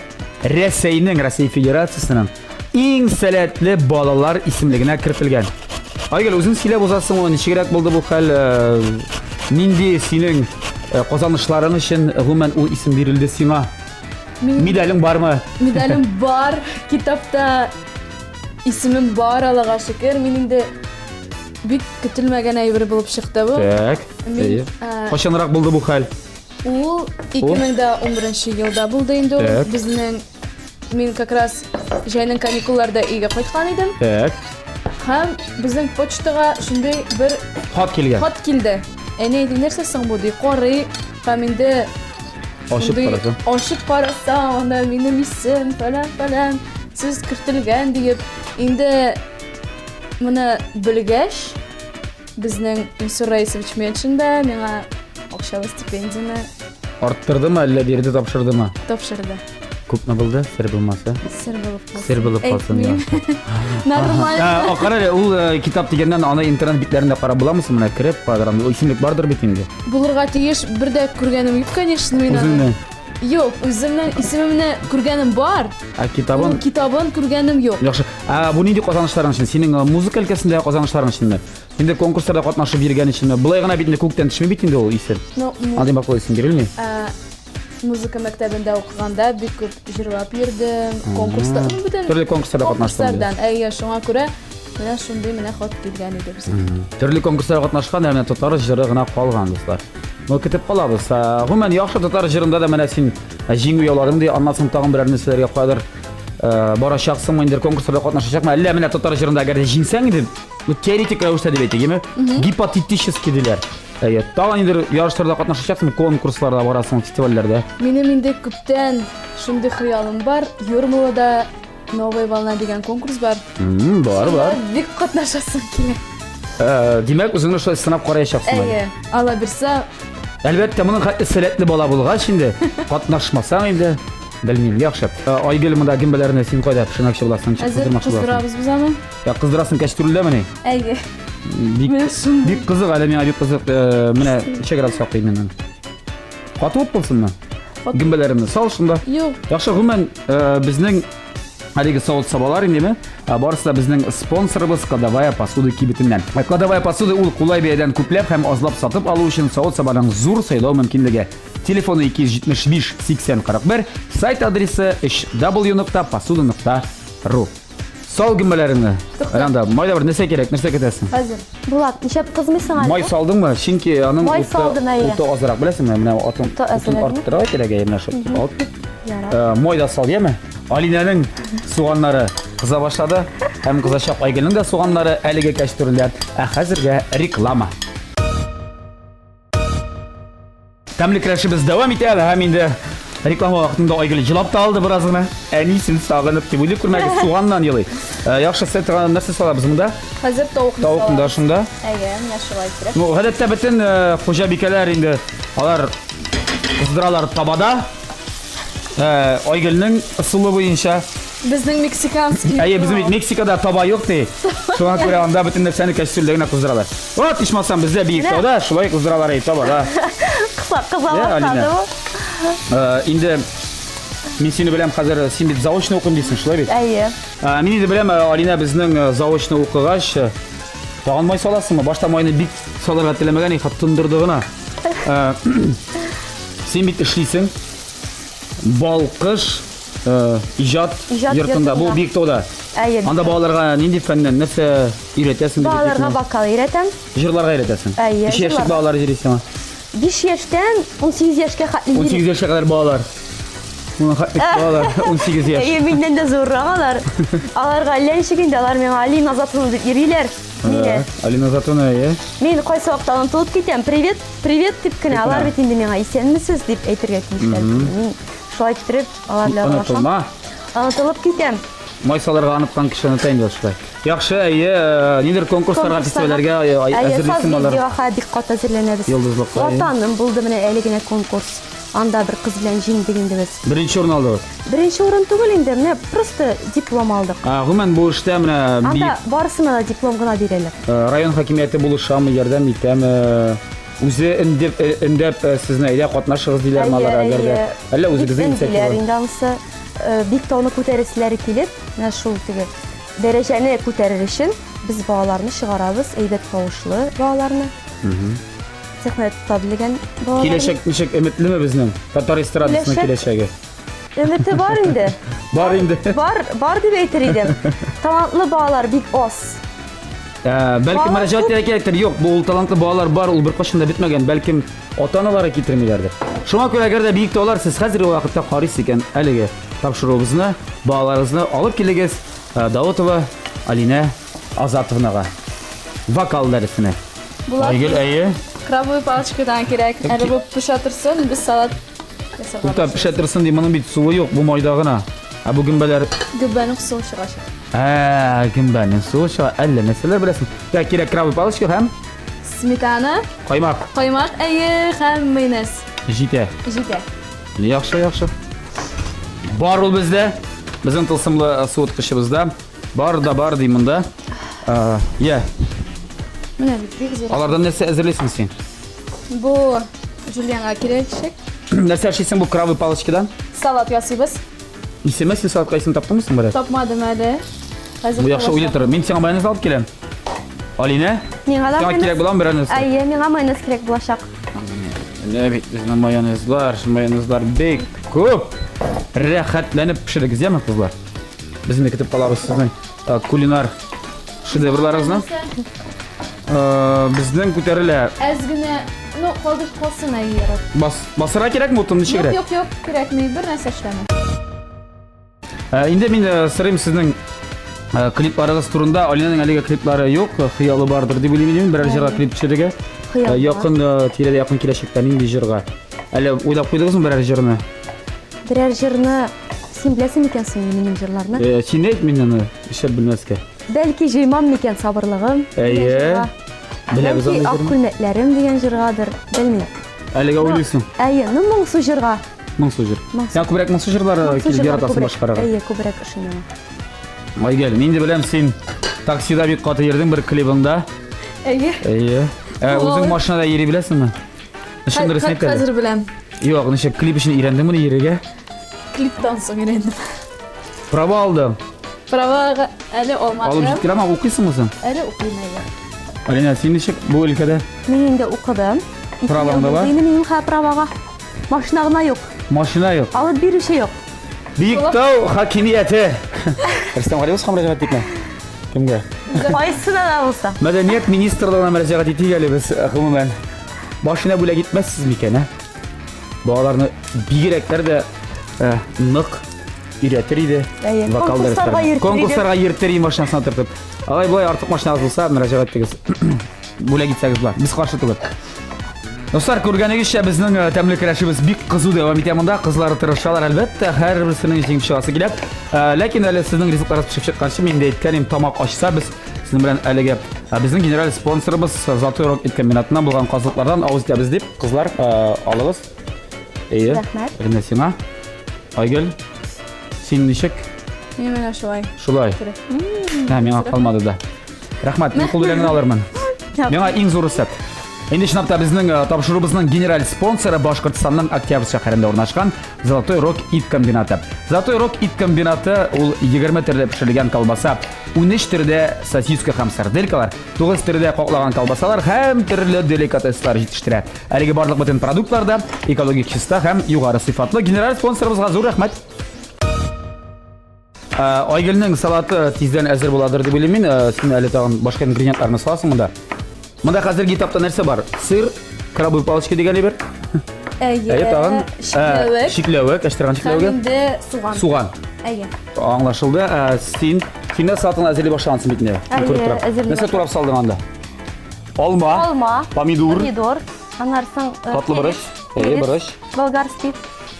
[SPEAKER 1] Рәсәйнең, Рәсәй Федерациясенең иң сәләтле балалар исемлегенә кертелгән. Айгөл, үзең сөйләп узасың, ул ничегрәк булды бу хәл? Нинди синең казанышларың өчен гомумән ул исем бирелде сиңа? Медалең бармы?
[SPEAKER 2] Медалем бар, китапта исемем бар, Аллага шөкер. Мин инде бик көтелмәгән әйбер булып чыкты бу.
[SPEAKER 1] Так.
[SPEAKER 2] Мин,
[SPEAKER 1] Кайчанрак булды бу хәл?
[SPEAKER 2] Ул 2011 елда булды инде ул. Безнең мин как раз җәйнең каникулларда өйгә кайткан идем.
[SPEAKER 1] Так.
[SPEAKER 2] Һәм безнең почтага шундый бер
[SPEAKER 1] хат килгән.
[SPEAKER 2] Хат килде. Әни әйтте, нәрсә соң бу ди. Карый һәм инде
[SPEAKER 1] ачып караса.
[SPEAKER 2] Ачып караса, анда минем исем, фәлән-фәлән, сез кертелгән диеп. Инде моны белгәч, безнең Илсур Раисович Метшин да миңа акчалы стипендияне
[SPEAKER 1] арттырдымы, әллә бирде, тапшырдымы?
[SPEAKER 2] Тапшырды.
[SPEAKER 1] Күпме булды? Сер булмаса.
[SPEAKER 2] Сер булып калсын.
[SPEAKER 1] Сер булып калсын,
[SPEAKER 2] яхшы. Нормально.
[SPEAKER 1] Кара әле, ул китап дигәннән аны интернет битләрендә карап буламы соң? Менә кереп, программа, исемлек бардыр бит инде.
[SPEAKER 2] Булырга тиеш, бер дә күргәнем юк, конечно, мин аны.
[SPEAKER 1] Үзеңне?
[SPEAKER 2] Юк, үземнең исемемне күргәнем бар.
[SPEAKER 1] Ә китабын?
[SPEAKER 2] Ул китабын күргәнем юк.
[SPEAKER 1] Яхшы. Ә бу нинди казанышларың өчен? Синең музыка өлкәсендәге казанышларың өченме? Инде конкурсларда катнашып йөргән өченме? Болай гына бит инде күктән төшми бит инде ул исем.
[SPEAKER 2] Ну,
[SPEAKER 1] Андый баклы исем бирелми.
[SPEAKER 2] Музыка мәктәбендә укыганда бик күп җырлап йөрдем, конкурста, ну, бүтән
[SPEAKER 1] Төрле конкурсларда катнаштың.
[SPEAKER 2] Конкурслардан, әйе, шуңа күрә менә шундый менә хат килгән иде безгә.
[SPEAKER 1] Төрле конкурсларда катнашкан, ә менә татар җыры гына калган, дуслар. Ну, көтеп калабыз. Гомумән, яхшы татар җырында да менә син җиңү яуладың ди, аннан соң тагын берәр нәрсәләргә кадәр барачаксыңмы инде, конкурсларда катнашачакмы? Әллә менә татар җырында әгәр дә җиңсәң инде, ну, теоретик рәвештә дип әйтик, яме? Гипотетически диләр. Әйе, тагын инде ярышларда катнашачаксың, конкурсларда барасың, фестивальләрдә.
[SPEAKER 2] Минем инде күптән шундый хыялым бар. Юрмалада Новая волна дигән конкурс бар.
[SPEAKER 1] Бар, бар.
[SPEAKER 2] Бик катнашасым килә.
[SPEAKER 1] Димәк, үзеңне шулай сынап караячаксың.
[SPEAKER 2] Әйе, Алла бирсә.
[SPEAKER 1] Әлбәттә, моның хәтле сәләтле бала булгач инде, катнашмасаң инде, белмим, яхшы. Айгөл, монда гөмбәләрне син кайда пешермәкче буласың, ничек
[SPEAKER 2] Әзер
[SPEAKER 1] кыздырмакчы буласың?
[SPEAKER 2] кыздырабыз без аны.
[SPEAKER 1] Я, кыздырасың кәчтүрелдәмени?
[SPEAKER 2] Әйе.
[SPEAKER 1] Бик,
[SPEAKER 2] Менә шундый.
[SPEAKER 1] бик кызык, әле миңа бик кызык. Менә ничә градус яклыйм мин аны? Каты ут булсынмы?
[SPEAKER 2] Каты.
[SPEAKER 1] Гөмбәләремне сал шунда.
[SPEAKER 2] Юк.
[SPEAKER 1] Яхшы, гомумән, безнең әлеге савыт-сабалар индеме? Барысы да безнең спонсорыбыз Кладовая посуда кибетеннән. Кладовая посуда ул кулай бәядән күпләп һәм азлап сатып алу өчен савыт-сабаның зур сайлау мөмкинлеге. Телефоны 275 80 41, сайт адресы өч w нокта посуда нокта ру. Сал гөмбәләреңне.
[SPEAKER 2] Тукта.
[SPEAKER 1] Ранда, майда бер нәрсә кирәк, нәрсә көтәсең?
[SPEAKER 2] Хәзер.
[SPEAKER 3] Булат, нишләп кызмыйсың әле?
[SPEAKER 1] Май салдыңмы? Чөнки аның
[SPEAKER 3] Май салдым, әйе.
[SPEAKER 1] уты азрак, беләсеңме? Менә атын
[SPEAKER 3] Уты әзрәк,
[SPEAKER 1] арттырырга кирәк, әйе, менә шул. Алып кит.
[SPEAKER 3] Ярар.
[SPEAKER 1] Май да сал, яме? Алинәнең суганнары кыза башлады. Һәм кызачак Айгөлнең дә суганнары әлеге кәчтүрендә. Ә хәзергә реклама. Тәмле көрәшебез дәвам итә әле һәм инде реклама вакытында Айгөл җылап та алды бераз гына. Әнисен сагынып дип уйлый күрмәгез, суганнан елый. Э, яхшы, сез тагын нәрсә салабыз монда?
[SPEAKER 2] Хәзер тавыкны
[SPEAKER 1] Тавыкны да шунда.
[SPEAKER 2] Әйе, менә шулай иттереп.
[SPEAKER 1] Ну, гадәттә бөтен э, хуҗабикәләр инде алар кыздыралар табада. Э, Айгөлнең ысулы буенча.
[SPEAKER 2] Безнең мексиканский.
[SPEAKER 1] Әйе, безнең бит Мексикада таба юк ди. Шуңа күрә анда бөтен нәрсәне кәчтүлдә генә кыздыралар. Вот, ичмасам, бездә Биектауда шулай кыздыралар әй табада.
[SPEAKER 3] Кыса кыза башлады бу.
[SPEAKER 1] Э, инде мин сине беләм хәзер, син бит заочно укыйм дисең, шулай бит?
[SPEAKER 3] Әйе.
[SPEAKER 1] Э, мин инде беләм, э, Алинә безнең заочно укыгач, тагын май саласыңмы? Башта майны бик салырга теләмәгән, хат тондырды гына. Син бит эшлисең. Балкыш э, иҗат,
[SPEAKER 3] Иҗат
[SPEAKER 1] йортында, бу
[SPEAKER 3] йортында.
[SPEAKER 1] Биектауда.
[SPEAKER 3] Әйе.
[SPEAKER 1] Анда балаларга нинди фәннән, нәрсә өйрәтәсең? дип
[SPEAKER 3] Балаларга
[SPEAKER 1] әйтик,
[SPEAKER 3] вокал өйрәтәм.
[SPEAKER 1] Җырларга өйрәтәсең.
[SPEAKER 3] Әйе,
[SPEAKER 1] Ничә яшьлек
[SPEAKER 3] җырларга.
[SPEAKER 1] балалар йөри сиңа?
[SPEAKER 3] 5 яшьтән 18 яшькә хәтле йөри.
[SPEAKER 1] 18 яшькә кадәр балалар. Моның хәтле балалар 18 яшь.
[SPEAKER 3] Әйе, миннән дә зуррак алар. Аларга әллә ничек инде, алар миңа Алина Азатовна дип йөриләр. Мине.
[SPEAKER 1] Э, Алина Азатовна, әйе.
[SPEAKER 3] Мин кайсы вакытта онытылып китәм. Привет, привет дип кенә. Алар бит инде миңа исәнмесез дип әйтергә тиешләр. Мин шулай иттереп алар белән аралашам.
[SPEAKER 1] Онытылма.
[SPEAKER 3] Онытылып китәм.
[SPEAKER 1] Май салырга оныткан кеше оныта инде ул шулай. Яхшы, әйе, э, нидер конкурсларга, фестивальләргә э,
[SPEAKER 3] Әйе,
[SPEAKER 1] әзерлисең алар.
[SPEAKER 3] Созвездиега бик каты әзерләнәбез.
[SPEAKER 1] Йолдызлыкка, әйе.
[SPEAKER 3] Ватаным булды менә әле генә конкурс. Анда бер кыз белән җиңдек инде без.
[SPEAKER 1] Беренче урын алдыгыз.
[SPEAKER 3] Беренче урын түгел инде, менә просто диплом алдык.
[SPEAKER 1] А, гомумән бу эштә менә
[SPEAKER 3] Анда
[SPEAKER 1] бик
[SPEAKER 3] барысына да диплом гына бирәләр.
[SPEAKER 1] э, район хакимияте булышамы, ярдәм итәме? Үзе өндәп, э, өндәп э, сезне әйдә катнашыгыз диләрме алар әгәр дә? Әллә үзегезнең
[SPEAKER 3] Бик
[SPEAKER 1] инициатива?
[SPEAKER 3] өндиләр инде анысы. Э, Бик тауны күтәрәселәре килеп, менә шул теге дәрәҗәне күтәрер өчен без балаларны чыгарабыз, әйбәт тавышлы балаларны. Сәхнәдә тота белгән балаларны.
[SPEAKER 1] Киләчәк ничек өметлеме безнең? Татар эстрадасының
[SPEAKER 3] Киләчәк-
[SPEAKER 1] киләчәге.
[SPEAKER 3] Өмете бар инде.
[SPEAKER 1] Бар инде.
[SPEAKER 3] Бар, бар дип әйтер идем. Талантлы балалар бик аз.
[SPEAKER 1] Ә, бәлкем
[SPEAKER 3] Балалар
[SPEAKER 1] мөрәҗәгать итәргә кирәктер. Юк, бу ул талантлы балалар бар, ул беркайчан да бетмәгән. Бәлкем ата-аналары китермиләрдер. Шуңа күрә әгәр дә биек таулар сез хәзерге вакытта карыйсыз икән, әлеге тапшыруыбызны, балаларыгызны алып килегез ә, Даутова Алинә Азатовнага. Вокал дәресенә.
[SPEAKER 2] Булат,
[SPEAKER 1] Айгөл, әйе.
[SPEAKER 2] Крабовый палочкадан кирәк. Әле бу пешә торсын, без салат ясарга
[SPEAKER 1] Тукта, пешә торсын ди, моның бит суы юк, бу майда гына. Ә бу гөмбәләр
[SPEAKER 2] Гөмбәнең суы чыгачак.
[SPEAKER 1] Ә, гөмбәнең суы чыга. Әллә нәрсәләр беләсең. Так, кирәк крабовый палочка һәм
[SPEAKER 2] Сметана,
[SPEAKER 1] каймак.
[SPEAKER 2] каймак, әйе, һәм майонез.
[SPEAKER 1] Җитә.
[SPEAKER 2] Җитә.
[SPEAKER 1] Яхшы, яхшы. Бар ул бездә. Безнең тылсымлы э, суыткычыбызда. Бар да бар ди монда. Э, Я,
[SPEAKER 2] Менә бит бик зур.
[SPEAKER 1] алардан нәрсә әзерлисең син?
[SPEAKER 2] Бу жульенга кирәкчек.
[SPEAKER 1] Нәрсә эшлисең бу крабовый палочкадан?
[SPEAKER 2] Салат ясыйбыз.
[SPEAKER 1] Исеме син салатка исем таптыңмы соң берәр?
[SPEAKER 2] Тапмадым әле. Хәзер
[SPEAKER 1] Бу яхшы уйлый
[SPEAKER 2] табачак.
[SPEAKER 1] тор. Мин сиңа майонез алып киләм. Алинә,
[SPEAKER 3] Миңа да
[SPEAKER 1] сиңа
[SPEAKER 3] майонез-
[SPEAKER 1] кирәк буламы берәр нәрсә?
[SPEAKER 3] Әйе, миңа майонез кирәк булачак.
[SPEAKER 1] Менә бит безнең майонезлар, майонезлар бик күп. Рәхәтләнеп пешерегез, яме, кызлар? Без инде көтеп калабыз сезнең э, кулинар шедеврларыгызны. Э, Безнең күтәрелә.
[SPEAKER 2] Әз генә, ну, калдыр калсын әйе, ярар.
[SPEAKER 1] Бас, басырга кирәкме утын
[SPEAKER 2] Юк,
[SPEAKER 1] ничегрәк?
[SPEAKER 2] юк, юк, кирәкми, бер нәрсә эшләмә.
[SPEAKER 1] Э, Инде мин э, сорыйм сезнең э, клипларыгыз турында. Алинаның әлегә клиплары юк, э, хыялы бардыр дип уйлыйм инде мин берәр җырга клип төшерергә.
[SPEAKER 3] Хыял
[SPEAKER 1] Э,
[SPEAKER 3] бар.
[SPEAKER 1] Якын э, тирәдә, якын киләчәктә нинди җырга? Әле уйлап куйдыгызмы берәр җырны?
[SPEAKER 3] Берәр җырны син беләсең микән соң минем җырларны?
[SPEAKER 1] Э, Син әйт мин аны эшләп белмәскә.
[SPEAKER 3] Бәлки җыймам микән сабырлыгым? дигән
[SPEAKER 1] Әйе.
[SPEAKER 3] җырга.
[SPEAKER 1] Беләбез
[SPEAKER 3] Бәлки
[SPEAKER 1] аны
[SPEAKER 3] ак
[SPEAKER 1] җырны.
[SPEAKER 3] күлмәкләрем дигән җыргадыр, белмим.
[SPEAKER 1] Әлегә уйлыйсың.
[SPEAKER 3] Әйе, ну моңсу җырга.
[SPEAKER 1] Моңсу җыр.
[SPEAKER 3] Моңсу.
[SPEAKER 1] Син күбрәк моңсу җырлары
[SPEAKER 3] Моңсу
[SPEAKER 1] килеп
[SPEAKER 3] җырлар
[SPEAKER 1] яратасың
[SPEAKER 3] күбрәк.
[SPEAKER 1] башкарырга.
[SPEAKER 3] Әйе, күбрәк ошый миңа.
[SPEAKER 1] Айгөл, мин дә беләм син таксида бик каты йөрдең бер клибыңда.
[SPEAKER 2] Әйе.
[SPEAKER 1] Әйе. Ә, үзең
[SPEAKER 2] Ой.
[SPEAKER 1] машинада йөри беләсеңме? Чын дөресен әйт әле.
[SPEAKER 2] Хәзер беләм.
[SPEAKER 1] Юк, ничек клип өчен өйрәндеңме ни йөрергә?
[SPEAKER 2] Клиптан соң өйрәндем.
[SPEAKER 1] Права алдың.
[SPEAKER 2] Правага әле алмадым.
[SPEAKER 1] Алып җиткерәме, укыйсыңмы соң?
[SPEAKER 2] Әле укыйм әле.
[SPEAKER 1] Алина, син ничек бу өлкәдә?
[SPEAKER 3] Мин инде укыдым. Ике
[SPEAKER 1] Праваң
[SPEAKER 3] ел
[SPEAKER 1] да бар?
[SPEAKER 3] булды Инде минем хә правага. Машина гына юк.
[SPEAKER 1] Машина юк.
[SPEAKER 3] Алып бирүче юк.
[SPEAKER 1] Биектау хакимияте. Рөстәм Галиевичка мөрәҗәгать итме? Кемгә?
[SPEAKER 3] Кайсына да булса.
[SPEAKER 1] Мәдәният министрлыгына мөрәҗәгать итик әле без, э, гомумән. Машина бүләк итмәссез микән, ә? Балаларны бигрәкләр дә э, нык өйрәтер иде.
[SPEAKER 3] Әйе,
[SPEAKER 1] Вокал
[SPEAKER 3] конкурсларга
[SPEAKER 1] дәресләренә.
[SPEAKER 3] йөртер иде.
[SPEAKER 1] Конкурсларга йөртер иде машинасына утыртып. Алай болай артык машинагыз булса, мөрәҗәгать итегез. Бүләк итсәгез була. Без каршы түгел. Дуслар, күргәнегезчә, безнең э, тәмле көрәшебез бик кызу дәвам итә монда. Кызлар тырышалар, әлбәттә, һәрберсенең җиңеп чыгасы килә. Э, Ләкин әле сезнең ризыкларыгыз пешеп чыкканчы, мин дә әйткән идем, тамак ачса, без сезнең белән әлеге э, безнең генераль спонсорыбыз э, Золотой Рог ит комбинатыннан булган казылыклардан авыз итәбез дип, кызлар, э, алыгыз. Әйе.
[SPEAKER 3] Рәхмәт.
[SPEAKER 1] Менә сиңа. Айгөл, син ничек?
[SPEAKER 2] Мин менә шулай.
[SPEAKER 1] Шулай. Ә, миңа калмады да. Рәхмәт, мин кул белән генә алырмын. Миңа иң зур рөхсәт. Инде чынлап та безнең э, тапшыруыбызның генераль спонсоры Башкортстанның Октябрь шәһәрендә урнашкан Золотой Рог ит комбинаты. Золотой Рог ит комбинаты ул 20 төрле пешерелгән колбаса, 13 төрдә сосиска һәм сарделькалар, 9 төрдә каклаган колбасалар һәм төрле деликатеслар җитештерә. Әлеге барлык бөтен продуктлар да экологик чиста һәм югары сыйфатлы. Генераль спонсорыбызга зур рәхмәт. Ә, Айгөлнең салаты тиздән әзер буладыр дип уйлыйм мин. Ә, Син әле тагын башка ингредиентларны саласың монда. Монда хәзерге этапта нәрсә бар? Сыр, крабовый палочка дигән әйбер.
[SPEAKER 2] Әйе.
[SPEAKER 1] Әйе, тагын.
[SPEAKER 2] Чикләвек.
[SPEAKER 1] Ә, Чикләвек, әчтергән
[SPEAKER 2] Һәм
[SPEAKER 1] чикләвеге.
[SPEAKER 2] инде суган.
[SPEAKER 1] Суган.
[SPEAKER 2] Әйе.
[SPEAKER 1] Аңлашылды. Ә, Син син дә салатыңны әзерли башлагансың бит инде. Мин
[SPEAKER 3] Әйе,
[SPEAKER 1] күреп торам.
[SPEAKER 3] әзерли
[SPEAKER 1] Нәрсә турап салдың анда? Алма.
[SPEAKER 3] Алма.
[SPEAKER 1] Помидор.
[SPEAKER 3] Помидор. Аннан соң э,
[SPEAKER 1] Татлы борыч. Әйе,
[SPEAKER 3] перец,
[SPEAKER 1] борыч.
[SPEAKER 3] Болгарский.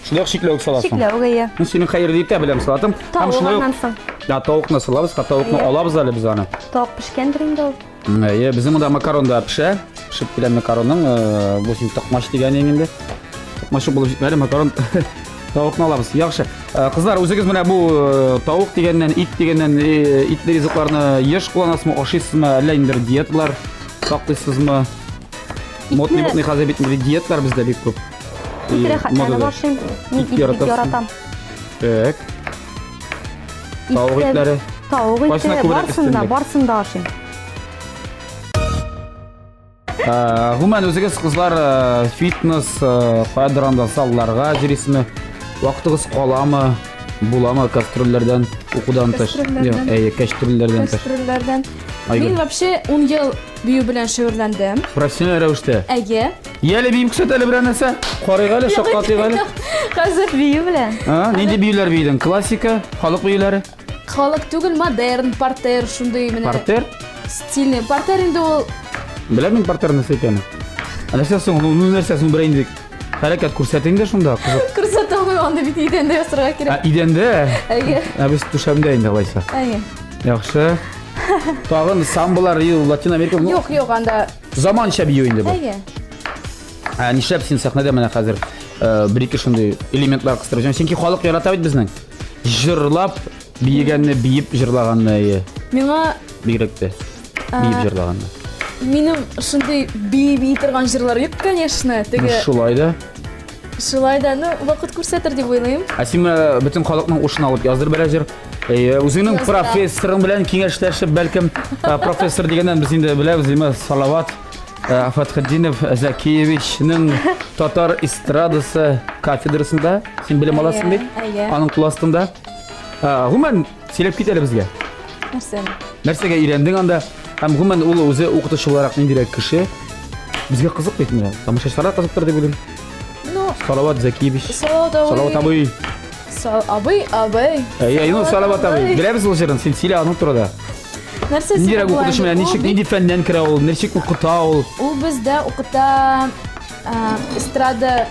[SPEAKER 1] Шулай ук чикләвек саласың.
[SPEAKER 3] Чикләвек, әйе.
[SPEAKER 1] Ну, синең хәерле дип тә беләм салатым. Һәм
[SPEAKER 3] Тавык
[SPEAKER 1] шулай ук
[SPEAKER 3] аннан соң.
[SPEAKER 1] Да, тавыкны салабыз, ха, тавыкны
[SPEAKER 3] Әйе.
[SPEAKER 1] алабыз әле без аны.
[SPEAKER 3] Тавык пешкәндер инде ул.
[SPEAKER 1] Әйе, безнең монда макарон да пешә. Пешеп килә макаронның, э, бу син токмач дигән инде. Токмач булып җитмәде, макарон тавыкны алабыз. Яхшы. Э, Кызлар, үзегез менә бу э, тавык дигәннән, ит дигәннән, э, итле ризыкларны еш кулланасызмы, ашыйсызмы, әллә инде диеталар саклыйсызмы? Модный, модный хәзер бит инде диеталар бездә бик күп.
[SPEAKER 3] Ит
[SPEAKER 1] И
[SPEAKER 3] рәхәтләнеп
[SPEAKER 1] модада.
[SPEAKER 3] ашыйм. Мин
[SPEAKER 1] Ит
[SPEAKER 3] ит бик
[SPEAKER 1] яратасың.
[SPEAKER 3] яратам.
[SPEAKER 1] Так. Тавык
[SPEAKER 3] Ит тә-
[SPEAKER 1] итләре.
[SPEAKER 3] Тавык
[SPEAKER 1] Кайсына
[SPEAKER 3] ите,
[SPEAKER 1] күбрәк
[SPEAKER 3] барсын да,
[SPEAKER 1] өстенлек?
[SPEAKER 3] барсын да ашыйм.
[SPEAKER 1] Э, Гомумән үзегез кызлар э, фитнес, э, каядыр анда залларга йөрисезме? Вакытыгыз каламы? Буламы кастрюльләрдән укудан тыш?
[SPEAKER 2] Кастрюльләрдән.
[SPEAKER 1] Юк, Әйе, кәчтрүлләрдән тыш.
[SPEAKER 2] Кәстрүлләрдән.
[SPEAKER 1] Айгөл.
[SPEAKER 2] Мин вообще 10 ел бию белән шөгыльләндем.
[SPEAKER 1] Профессиональ рәвештә.
[SPEAKER 2] Әйе.
[SPEAKER 1] Яле бием күрсәт әле берәр нәрсә. Карыйк әле, шаккатыйк әле.
[SPEAKER 2] Хәзер
[SPEAKER 3] Бию белән.
[SPEAKER 1] А, нинди биюләр биедең? Классика, халык биюләре,
[SPEAKER 2] халык түгел, модерн, партер шундый менә
[SPEAKER 1] партер.
[SPEAKER 2] стильный. Партер инде ул
[SPEAKER 1] Беләм мин партер нәрсә икәнен. Ә нәрсә соң? Ну, ну нәрсә соң берәр инде хәрәкәт күрсәт инде шунда, кызык.
[SPEAKER 2] күрсәтә алмыйм, анда бит идәндә ясарга
[SPEAKER 1] Ә,
[SPEAKER 2] кирәк.
[SPEAKER 1] идәндә?
[SPEAKER 2] Әйе.
[SPEAKER 1] Ә без түшәмдә инде алайса.
[SPEAKER 2] Әйе.
[SPEAKER 1] Яхшы. Тагын самбалар, ю, Латин Америка. ну,
[SPEAKER 2] Юк, юк, анда
[SPEAKER 1] Заманча бию инде бу.
[SPEAKER 2] әйе.
[SPEAKER 1] Ә нишләп син сәхнәдә менә хәзер э, бер-ике шундый элементлар кыстырып җөрисең? Чөнки халык ярата бит безнең. Җырлап биегәнне, биеп җырлаганны, әйе.
[SPEAKER 2] Миңа
[SPEAKER 1] Бигрәк тә биеп җырлаганны.
[SPEAKER 2] минем шундый бии-бии торган җырлар юк, конечно.
[SPEAKER 1] Ну,
[SPEAKER 2] Теге
[SPEAKER 1] шулай да.
[SPEAKER 2] шулай да, ну, вакыт күрсәтер дип уйлыйм.
[SPEAKER 1] Ә син менә бөтен халыкның ушын алып яздыр берәр җыр. Әйе, үзеңнең
[SPEAKER 2] Яздырам.
[SPEAKER 1] профессорың белән киңәшләшеп, бәлкем, э, профессор дигәннән без инде беләбез, димә, Салават э, Фәтхетдинов Зәкиевичның татар эстрадасы кафедрасында син белем аласың бит?
[SPEAKER 2] Әйе.
[SPEAKER 1] Аның кул астында. Э, Гомумән, сөйләп кит әле безгә.
[SPEAKER 2] Нәрсәне?
[SPEAKER 1] Нәрсәгә өйрәндең анда? Һәм гомумән ул үзе укытучы буларак ниндирәк кеше? Безгә кызык бит менә. Тамашачыларга кызыктыр дип уйлыйм.
[SPEAKER 2] Ну,
[SPEAKER 1] Салават Зәкиевич.
[SPEAKER 2] Салават абый.
[SPEAKER 1] Салават абый.
[SPEAKER 2] Сал абый, абый.
[SPEAKER 1] Әйе, ну Салават абый. Беләбез ул җырын, син сөйлә аның турында.
[SPEAKER 2] Нәрсә
[SPEAKER 1] Ниндирәк
[SPEAKER 2] сөйләп була
[SPEAKER 1] укытучы
[SPEAKER 2] инде?
[SPEAKER 1] менә
[SPEAKER 2] Ул
[SPEAKER 1] ничек,
[SPEAKER 2] бик-
[SPEAKER 1] нинди фәннән керә ул, ничек укыта ул?
[SPEAKER 2] Ул бездә укыта ә, эстрада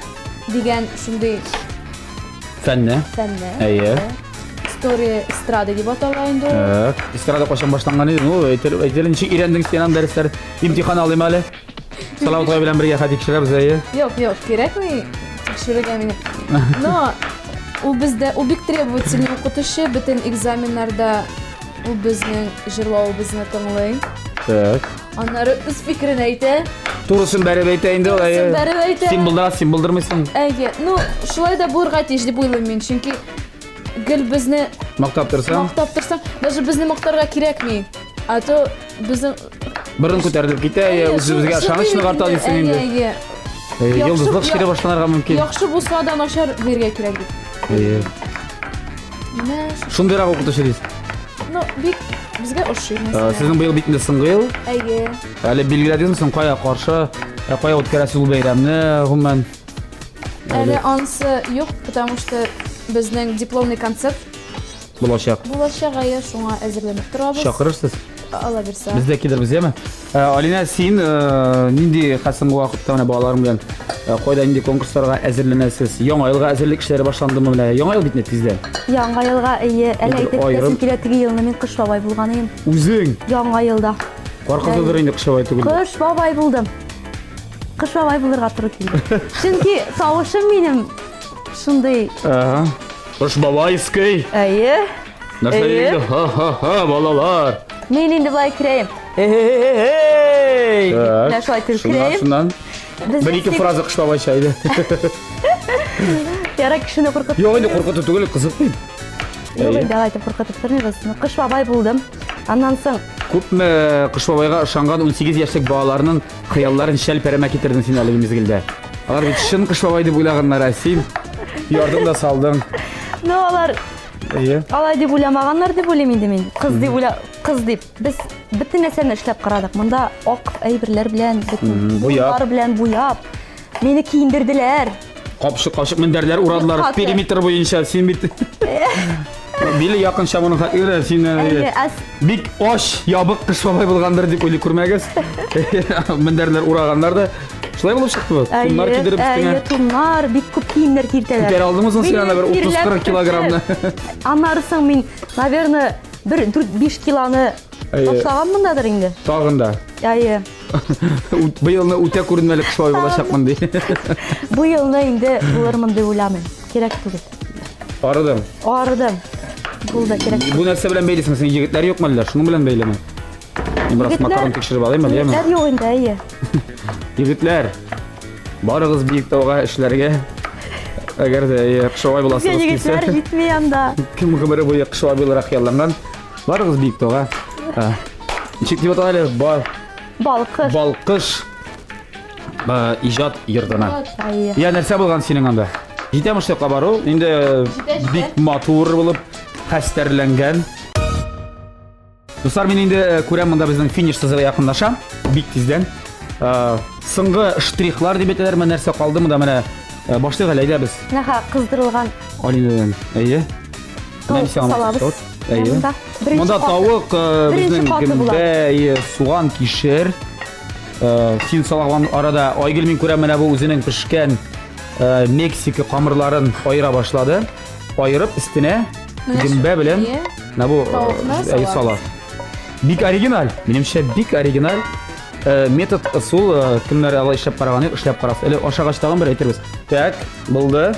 [SPEAKER 2] дигән шундый
[SPEAKER 1] Фәнне.
[SPEAKER 2] фәнне.
[SPEAKER 1] Әйе.
[SPEAKER 2] История эстрада дип атала инде ул.
[SPEAKER 1] Так, эстрада кайчан башланган иде? Ну, әйтер, әйтер, ничек өйрәндең син аның дәресләр? Имтихан алыйм әле. Салават абый белән бергә хәтик тикшерәбез, әйе.
[SPEAKER 2] Юк, юк, кирәкми тикшерергә мине. Но ул бездә, ул бик требовательный укытучы, бөтен экзаменнарда ул безнең җырлавыбызны тыңлый.
[SPEAKER 1] Так.
[SPEAKER 2] Аннары үз фикерен әйтә.
[SPEAKER 1] Турысын бәреп әйтә инде ул, әйе.
[SPEAKER 2] Турысын бәреп әйтә.
[SPEAKER 1] Син булдырасың, син булдырмыйсың.
[SPEAKER 2] Әйе, ну, шулай да булырга тиеш дип уйлыйм мин, чөнки гел безне
[SPEAKER 1] Мактап торсаң,
[SPEAKER 2] мактап торсаң, даже безне мактарга кирәкми. А то безнең
[SPEAKER 1] борын күтәрелеп китә, әйе,
[SPEAKER 2] Әйе,
[SPEAKER 1] үзебезгә
[SPEAKER 2] шул-
[SPEAKER 1] ышаныч
[SPEAKER 2] шундый
[SPEAKER 1] нык арта
[SPEAKER 2] инде,
[SPEAKER 1] дисең инде.
[SPEAKER 2] Әйе,
[SPEAKER 1] Әйе,
[SPEAKER 2] Яхшы-
[SPEAKER 1] Йолдызлык чире башланырга мөмкин.
[SPEAKER 2] Яхшы булса да начар бирергә кирәк дип.
[SPEAKER 1] Әйе.
[SPEAKER 2] Менә шу-
[SPEAKER 1] Шундыйрак укытучы дисең.
[SPEAKER 2] Ну, бик безгә ошый
[SPEAKER 1] Э,
[SPEAKER 2] мәсәлән.
[SPEAKER 1] Сезнең быел бит инде соңгы ел.
[SPEAKER 2] Әйе.
[SPEAKER 1] Әле билгеләдегезме соң кая каршы, э, кая үткәрәсез ул бәйрәмне, гомумән?
[SPEAKER 2] Әле ансы юк, потому что безнең дипломный концерт.
[SPEAKER 1] Булачак.
[SPEAKER 2] Булачак, әйе, шуңа әзерләнеп торабыз.
[SPEAKER 1] Чакырырсыз?
[SPEAKER 2] Алла бирсә.
[SPEAKER 1] Без дә килербез, яме? Э, Алинә, син э, нинди хәзерге вакытта менә балаларың белән э, кайда нинди конкурсларга әзерләнәсез? Яңа елга әзерлек эшләре башландымы менә? Яңа ел бит инде тиздән.
[SPEAKER 3] Яңа елга, әйе, әле әйтеп китәсем килә, теге елны мин Кыш бабай булган идем.
[SPEAKER 1] Үзең?
[SPEAKER 3] Яңа елда.
[SPEAKER 1] Кар кызыдыр инде Кыш бабай түгел.
[SPEAKER 3] Кыш бабай булдым. Кыш бабай булырга туры килде. Чөнки тавышым минем шундый.
[SPEAKER 1] Ага. Кыш бабайский.
[SPEAKER 3] Әйе.
[SPEAKER 1] Нәрсә инде? Ха-ха-ха, балалар.
[SPEAKER 3] Мин инде былай керәем. Эй! Менә шулай итеп керәем.
[SPEAKER 1] Шуннан. Бер ике фраза кыш бабайча иде.
[SPEAKER 3] Ярар, кешене куркытып.
[SPEAKER 1] Юк, инде куркыту түгел, кызык бит.
[SPEAKER 3] Юк, инде алай итеп куркытып тормыйбыз. Кыш бабай булдым. Аннан соң
[SPEAKER 1] Күпме Кыш бабайга ышанган 18 яшьлек балаларның хыялларын шәлпәрәмә китердең син әлеге мизгелдә. Алар бит чын Кыш бабай дип уйлаганнар, ә син ярдым да салдың.
[SPEAKER 3] Ну, алар
[SPEAKER 1] Әйе.
[SPEAKER 3] Алай дип уйламаганнар дип уйлыйм инде мин. Кыз дип уйла, кыз дип. Без бөтен нәрсәне эшләп карадык. Монда ак әйберләр белән, бөтен
[SPEAKER 1] буяп.
[SPEAKER 3] белән буяп. Мине киендерделәр.
[SPEAKER 1] Капчык, капчык мендәрләр урадылар периметр буенча. Син бит Биле якынча моның хәтле син бик ач, ябык кыш бабай булгандыр дип уйлый күрмәгез. Мендәрләр ураганнар да. Шулай булып чыкты бу. Туннар кидереп өстеңә.
[SPEAKER 3] Әйе, туннар, бик күп киемнәр киертәләр.
[SPEAKER 1] Күтәрә алдыңмы соң син аны бер 30-40 килограммны?
[SPEAKER 3] Аннары соң мин, наверное, бер 4-5 килоны ташлаганмындадыр инде.
[SPEAKER 1] Тагын да.
[SPEAKER 3] Әйе.
[SPEAKER 1] Быелны үтә күренмәле кыш бабай булачакмын ди.
[SPEAKER 3] Бу елны инде булырмын дип уйламыйм. Кирәк түгел.
[SPEAKER 1] Арыдым.
[SPEAKER 3] Арыдым. Булды, кирәк.
[SPEAKER 1] Бу нәрсә белән бәйлесең? Синең егетләр юкмы әллә? Шуның белән бәйлеме? Мин бераз макарон тикшереп алыйм әле, яме?
[SPEAKER 3] Егетләр юк инде, әйе.
[SPEAKER 1] Егетләр, барыгыз Биектауга эшләргә. Әгәр дә әйе, кыш бабай буласыгыз
[SPEAKER 3] килсә. Егетләр җитми анда.
[SPEAKER 1] Кем гомере буе кыш бабай буларак хыялланган? Барыгыз Биектауга. Ничек дип атала әле?
[SPEAKER 3] Балкыш.
[SPEAKER 1] Балкыш иҗат йортына. Я нәрсә булган синең анда? Җитәме шул якка бару? Инде бик матур булып хәстәрләнгән. Дуслар, мин инде э, күрәм монда безнең финиш сызыгы якынлаша. Бик тиздән. Э, соңгы штрихлар дип әйтәләр, менә нәрсә калды монда менә э, башлыйк әле, әйдә без.
[SPEAKER 3] Менә кыздырылган.
[SPEAKER 1] Алинадан. Әйе.
[SPEAKER 3] Менә салабыз.
[SPEAKER 1] Әйе. Монда тавык, безнең гөмбә, әйе, суган, кишер. Син салган арада Айгөл мин күрәм менә бу үзенең пешкән Мексика камырларын аера башлады. Аерып өстенә гөмбә белән менә бу әйе сала. Бик оригиналь. Минемчә бик оригиналь метод ысул кемнәр алай эшләп караган юк, эшләп карас. Әле ашагач тагын бер әйтербез. Так, булды.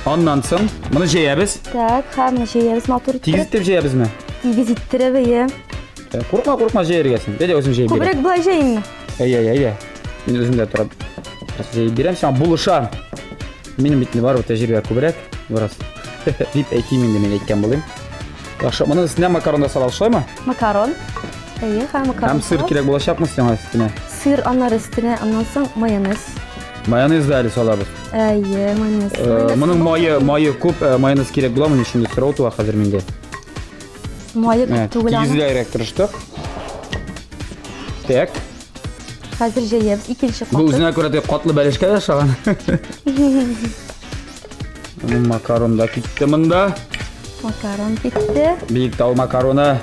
[SPEAKER 1] Аннан соң моны җәябез.
[SPEAKER 3] Так, һәм җәябез матур итеп.
[SPEAKER 1] Тигез итеп җәябезме?
[SPEAKER 3] Тигез иттереп, әйе.
[SPEAKER 1] Э, куркма, куркма җәяргә син. Әйдә үзем җәеп бирәм.
[SPEAKER 3] Күбрәк болай җәйимме?
[SPEAKER 1] Әйе, әйе, әйдә. Мин үзем дә торып җәеп бирәм, сиңа булышам. Минем бит барыбер тәҗрибә күбрәк, бераз. Дип әйтим инде мин әйткән булыйм. Яхшы, моның өстенә макарон да салабыз, шулаймы?
[SPEAKER 3] Макарон. Әйе, һәм макарон.
[SPEAKER 1] Һәм сыр кирәк булачакмы сиңа өстенә?
[SPEAKER 3] Сыр аннары өстенә, аннан соң майонез.
[SPEAKER 1] Майонез да әле салабыз.
[SPEAKER 3] Әйе, майонез.
[SPEAKER 1] Э, моның мае, мае күп, э, майонез кирәк буламы? Шундый сорау туа хәзер миндә.
[SPEAKER 3] Мае күп түгел
[SPEAKER 1] аның. Тигезләйрәк тырыштык. Так.
[SPEAKER 3] Хәзер җәябез икенче
[SPEAKER 1] каты. Бу үзенә күрә теге катлы бәлешкә дә ошаган. Макарон да китте монда.
[SPEAKER 3] Макарон китте.
[SPEAKER 1] Биектау макароны.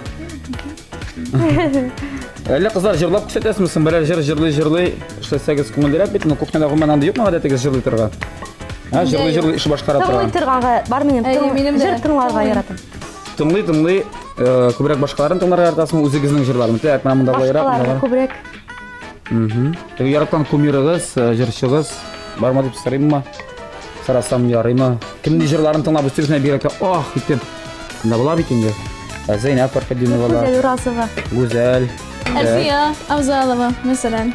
[SPEAKER 1] Әллә кызлар җырлап күрсәтәсезме соң? Берәр җыр җырлый-җырлый эшләсәгез күңеллерәк бит. Ну, кухняда гомумән андый юкмы гадәтегез җырлый торган? Ә, җырлый-җырлый эш башкара
[SPEAKER 3] торган.
[SPEAKER 1] Тыңлый
[SPEAKER 3] торганга бар минем.
[SPEAKER 2] Минем
[SPEAKER 3] җыр тыңларга яратам.
[SPEAKER 1] Тыңлый-тыңлый, э, күбрәк башкаларын тыңларга яратасыңмы, үзегезнең җырларны? Так, менә монда былайрак.
[SPEAKER 3] Башкаларны күбрәк.
[SPEAKER 1] Угу. Теге яраткан кумирыгыз, э, җырчыгыз бармы дип сорыйммы? Сорасам ярыймы? Кемнең җырларын тыңлап үстегез, менә бигрәк тә ах итеп. Монда була бит инде. Ә, Зәйнәб Фәрхетдинова.
[SPEAKER 3] Гүзәл Уразова.
[SPEAKER 1] Гүзәл.
[SPEAKER 2] Әлфия Авзалова, мәсәлән.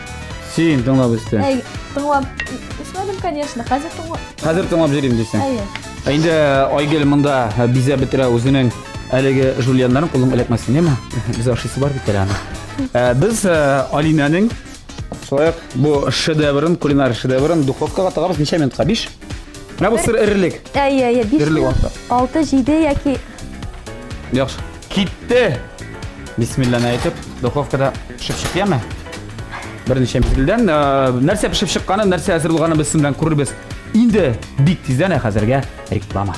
[SPEAKER 1] Син тыңлап үстең.
[SPEAKER 2] Әй, тыңлап үсмәдем, конечно. Хәзер тыңлап.
[SPEAKER 1] Хәзер тыңлап йөрим дисең.
[SPEAKER 2] Әйе.
[SPEAKER 1] Ә инде Айгөл монда бизәп бетерә үзенең әлеге жульеннарын, кулың эләкмәсен, яме? Без ашыйсы бар бит әле аны. Ә, без Алинәнең шулай ук бу шедеврын, кулинар шедеврын духовкага тыгабыз ничә минутка? 5? Менә бу сыр эрелек.
[SPEAKER 3] Әйе, әйе, 5 минут. 6, 7 яки
[SPEAKER 1] Яхшы. Китте. Бисмилланы әйтеп, духовкада пешеп чыкты, яме? Берничә мизгелдән нәрсә пешеп чыкканын, нәрсә әзер булганын без сезнең белән күрербез. Инде бик тиздән, ә хәзергә реклама.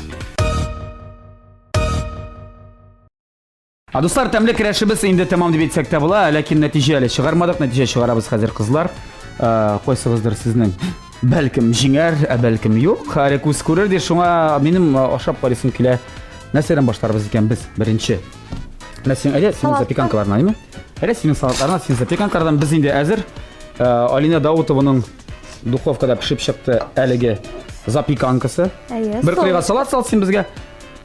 [SPEAKER 1] А дуслар, тәмле көрәшебез инде тәмам дип әйтсәк тә була, ләкин нәтиҗә әле чыгармадык, нәтиҗә чыгарабыз хәзер, кызлар. Кайсыгыздыр сезнең бәлкем җиңәр, ә бәлкем юк. Әле күз күрер ди, шуңа минем ашап карыйсым килә. Нәрсәдән башларбыз икән без беренче? Менә син, әйдә, синең запеканкаларына, әйме? Әйдә, синең салатларына, синең запеканкалардан без инде әзер. Алина Даутованың духовкада пешеп чыкты әлеге запеканкасы.
[SPEAKER 3] Әйе.
[SPEAKER 1] Бер кырыйга салат сал син безгә.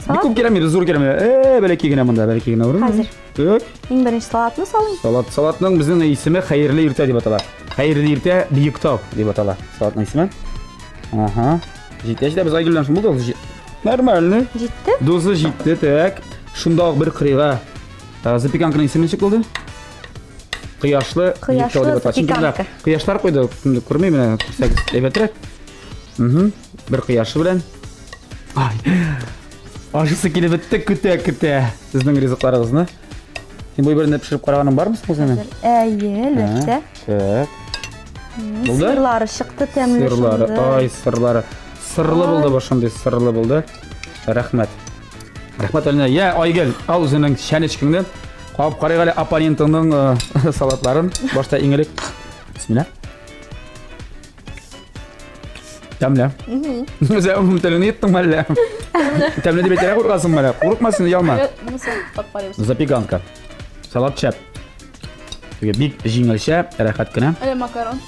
[SPEAKER 1] Бик күп кирәкми, зур кирәкми. Э, бәләкәй генә монда, бәләкәй генә урын.
[SPEAKER 3] Хәзер.
[SPEAKER 1] Так.
[SPEAKER 3] Иң беренче салатны салыйм.
[SPEAKER 1] Салат, салатның безнең исеме Хәерле иртә дип атала. Хәерле иртә Биектау дип атала салатның исеме. Ага. Җитә, җитә, без Айгөл белән шул булды. Нормально.
[SPEAKER 3] Җитте.
[SPEAKER 1] Дозы җитте, так. Шунда ук бер кырыйга запеканканың исеме ничек булды? Кояшлы
[SPEAKER 3] Биектау дип атала.
[SPEAKER 1] Чөнки монда кояшлар куйды, күрмим менә, күрсәгез әйбәтрәк. Угу. Бер кояшы белән. Ай. Ашысы килеп бетте, көтә, көтә. Сезнең ризыкларыгызны. Син бу берне пешереп караганың бармы соң үзеңнең?
[SPEAKER 3] Әйе, әлбәттә.
[SPEAKER 1] Так. Булды?
[SPEAKER 3] Сырлары чыкты тәмле
[SPEAKER 1] Сырлары, ай, сырлары. Сырлы булды бу шундый, сырлы булды. Рәхмәт. Рәхмәт, Алина. Я, Айгөл, ал үзеңнең чәнечкеңне. Кабып карыйк әле оппонентыңның салатларын. Башта иң элек. Бисмилла. Тәмле. Үзе телеңне йоттың мәллә? Тәмле дип әйтергә куркасың мәллә? Курыкма син, оялма. Запеканка. Салат шәп. Теге бик җиңелчә, рәхәт кенә.
[SPEAKER 2] Әле макарон.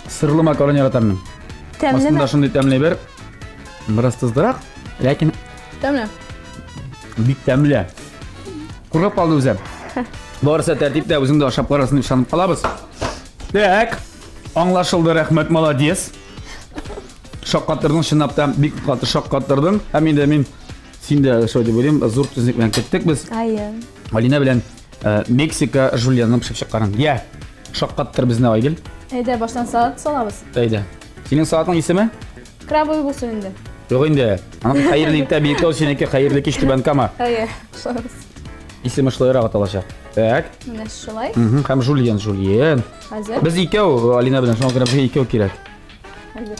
[SPEAKER 1] Сырлы макарон яратам мин.
[SPEAKER 3] Тәмлеме?
[SPEAKER 1] Астында шундый тәмле бер. Бераз тыздырак, ләкин
[SPEAKER 2] Тәмле.
[SPEAKER 1] Бик тәмле. Куркып калды үзе. Барысы тәртиптә, үзең дә ашап карарсың дип ышанып калабыз. Так, аңлашылды, рәхмәт, молодец. Шаккаттырдың, чынлап та бик каты шаккаттырдың. Һәм инде мин син дә шулай дип уйлыйм, зур түземлек белән көттек без.
[SPEAKER 3] Әйе.
[SPEAKER 1] Алина белән Мексика жульенның пешеп чыкканын. Я, шаккаттыр безне, Айгөл.
[SPEAKER 2] Әйдә, баштан салат салабыз.
[SPEAKER 1] Әйдә. Синең салатның исеме?
[SPEAKER 2] Крабовый булсын инде.
[SPEAKER 1] Юк инде. Аның хәерле иртә Биектау, синеке хәерле кич Түбән Кама.
[SPEAKER 2] Әйе, шулай.
[SPEAKER 1] Исеме шулайрак аталачак. Так.
[SPEAKER 2] Менә шулай.
[SPEAKER 1] Һәм жульен, жульен.
[SPEAKER 2] Хәзер.
[SPEAKER 1] Без икәү, Алина белән, шуңа күрә безгә икәү кирәк.
[SPEAKER 2] Хәзер.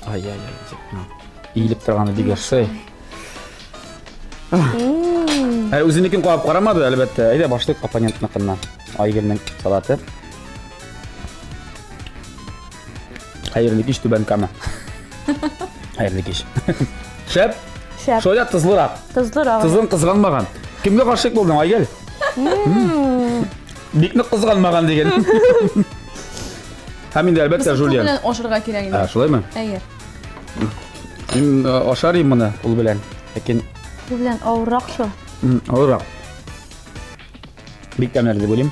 [SPEAKER 1] Ай-яй-яй. Иелеп торганы бик яхшы. Ә үзенекен кабып карамады, әлбәттә. Әйдә, башлыйк оппонентныкыннан. Айгөлнең салаты. Хәерле кич, Түбән Кама. Хәерле кич. Шәп?
[SPEAKER 3] Шәп.
[SPEAKER 1] Шулай да тозлырак.
[SPEAKER 3] Тозлырак.
[SPEAKER 1] Тозын кызганмаган. Кемгә гашыйк булдың, Айгөл? Бик нык кызганмаган диген. Һәм инде әлбәттә
[SPEAKER 2] Жульен.
[SPEAKER 1] Жульен.
[SPEAKER 2] белән ашарга кирәк инде.
[SPEAKER 1] Ә, шулаймы?
[SPEAKER 2] Әйе.
[SPEAKER 1] Мин ашар идем моны ул белән. Ләкин
[SPEAKER 3] Бу белән авыррак шул.
[SPEAKER 1] Авыррак. Бик тәмле дип уйлыйм.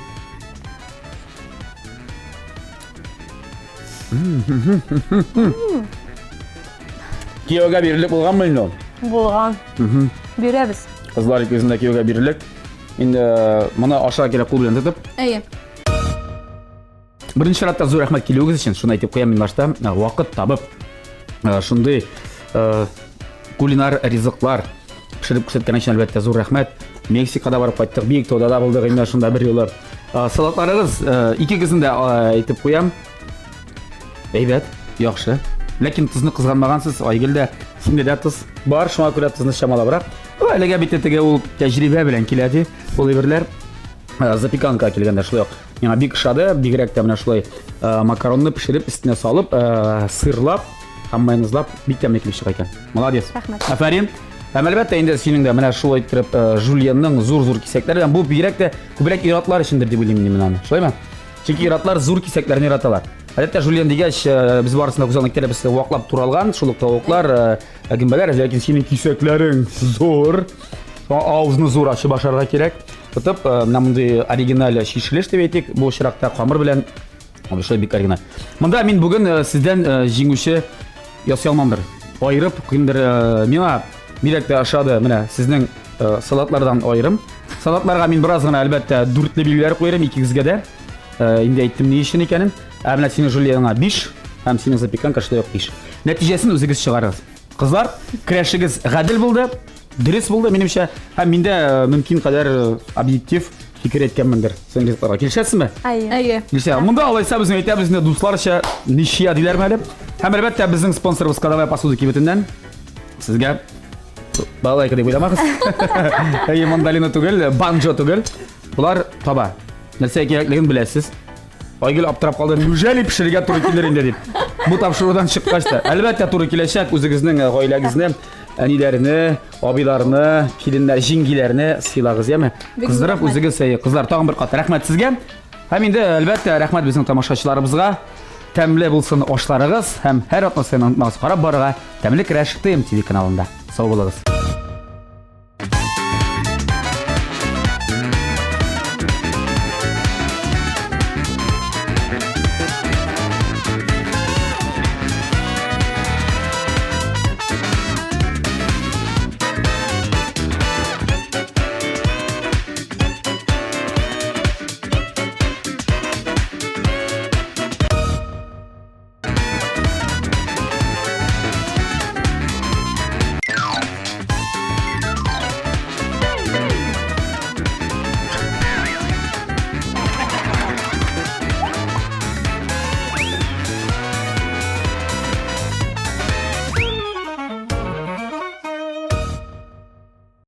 [SPEAKER 1] Кияүгә бирелек булганмы инде ул?
[SPEAKER 3] Булган. Бирәбез.
[SPEAKER 1] Кызлар икесендә кияүгә бирелек. Инде моны аша кирәк кул белән тотып.
[SPEAKER 2] Әйе.
[SPEAKER 1] Беренче чиратта зур рәхмәт килүегез өчен. Шуны әйтеп куям мин башта. Вакыт табып, шундый кулинар ризыклар пешереп күрсәткән өчен әлбәттә зур рәхмәт. Мексикада барып кайттык, Биектауда да булдык инде шунда бер юлы. Салатларыгыз икегезне дә әйтеп куям. Әйбәт, яхшы. Ләкин тозны кызганмагансыз, Айгөл дә, синдә дә тоз бар, шуңа күрә тозны чамалабрак. Әлегә бит теге ул тәҗрибә белән килә ди, ул әйберләр. Запеканка килгәндә шулай ук. Миңа бик ошады, бигрәк тә менә шулай макаронны пешереп, өстенә салып, сырлап һәм майонезлап бик тәмле килеп чыга икән. Молодец.
[SPEAKER 3] Рәхмәт.
[SPEAKER 1] Афәрин. Һәм әлбәттә инде синең дә менә шулай иттереп жульенның зур-зур кисәкләре белән бу бигрәк тә күбрәк ир-атлар өчендер дип уйлыйм мин аны. Шулаймы? Чөнки ир-атлар зур кисәкләрне яраталар. Гадәттә жульен дигәч, без барысын да күз алдына китерәбез, ваклап туралган, шул ук тавыклар, гөмбәләр, ләкин синең кисәкләрең зур. Шуңа авызны зур ачып ашарга кирәк. Тотып, менә мондый оригиналь чишелеш дип әйтик, бу очракта камыр белән шулай бик оригиналь. Монда мин бүген сездән җиңүче ясый алмамдыр. Аерып, кемдер миңа бигрәк тә ошады, менә сезнең салатлардан аерым. Салатларга мин бераз гына, әлбәттә, дүртле билгеләр куярым икегезгә дә. Инде әйттем ни өчен икәнен. Ә менә синең жульеныңа 5 һәм синең запеканка шулай ук 5. Нәтиҗәсен үзегез чыгарыгыз. Кызлар, көрәшегез гадел булды, дөрес булды минемчә. Һәм мин дә мөмкин кадәр объектив фикер әйткәнмендер. Син ризыкларга килешәсезме?
[SPEAKER 3] Әйе.
[SPEAKER 2] Әйе.
[SPEAKER 1] Килешә. Монда алайса безнең әйтәбез инде дусларча ничья диләрме әле? Һәм әлбәттә безнең спонсорыбыз Кадавая посуда кибетеннән сезгә балалайка дип уйламагыз. Әйе, мандолина түгел, банджо түгел. Болар таба. Нәрсә кирәклеген беләсез. Айгөл аптырап калды. Неужели пешерергә туры килер инде дип. Бу тапшырудан чыккач та, әлбәттә туры киләчәк үзегезнең э, гаиләгезне, әниләрне, абыйларны, киленнәр, җиңгиләрне сыйлагыз, яме? Кыздырып үзегез, әйе, кызлар, тагын бер кат рәхмәт сезгә. Һәм инде әлбәттә рәхмәт безнең тамашачыларыбызга. Тәмле булсын ашларыгыз һәм һәр атна саен онытмагыз карап барырга Тәмле көрәш ТМ TV каналында. Сау булыгыз.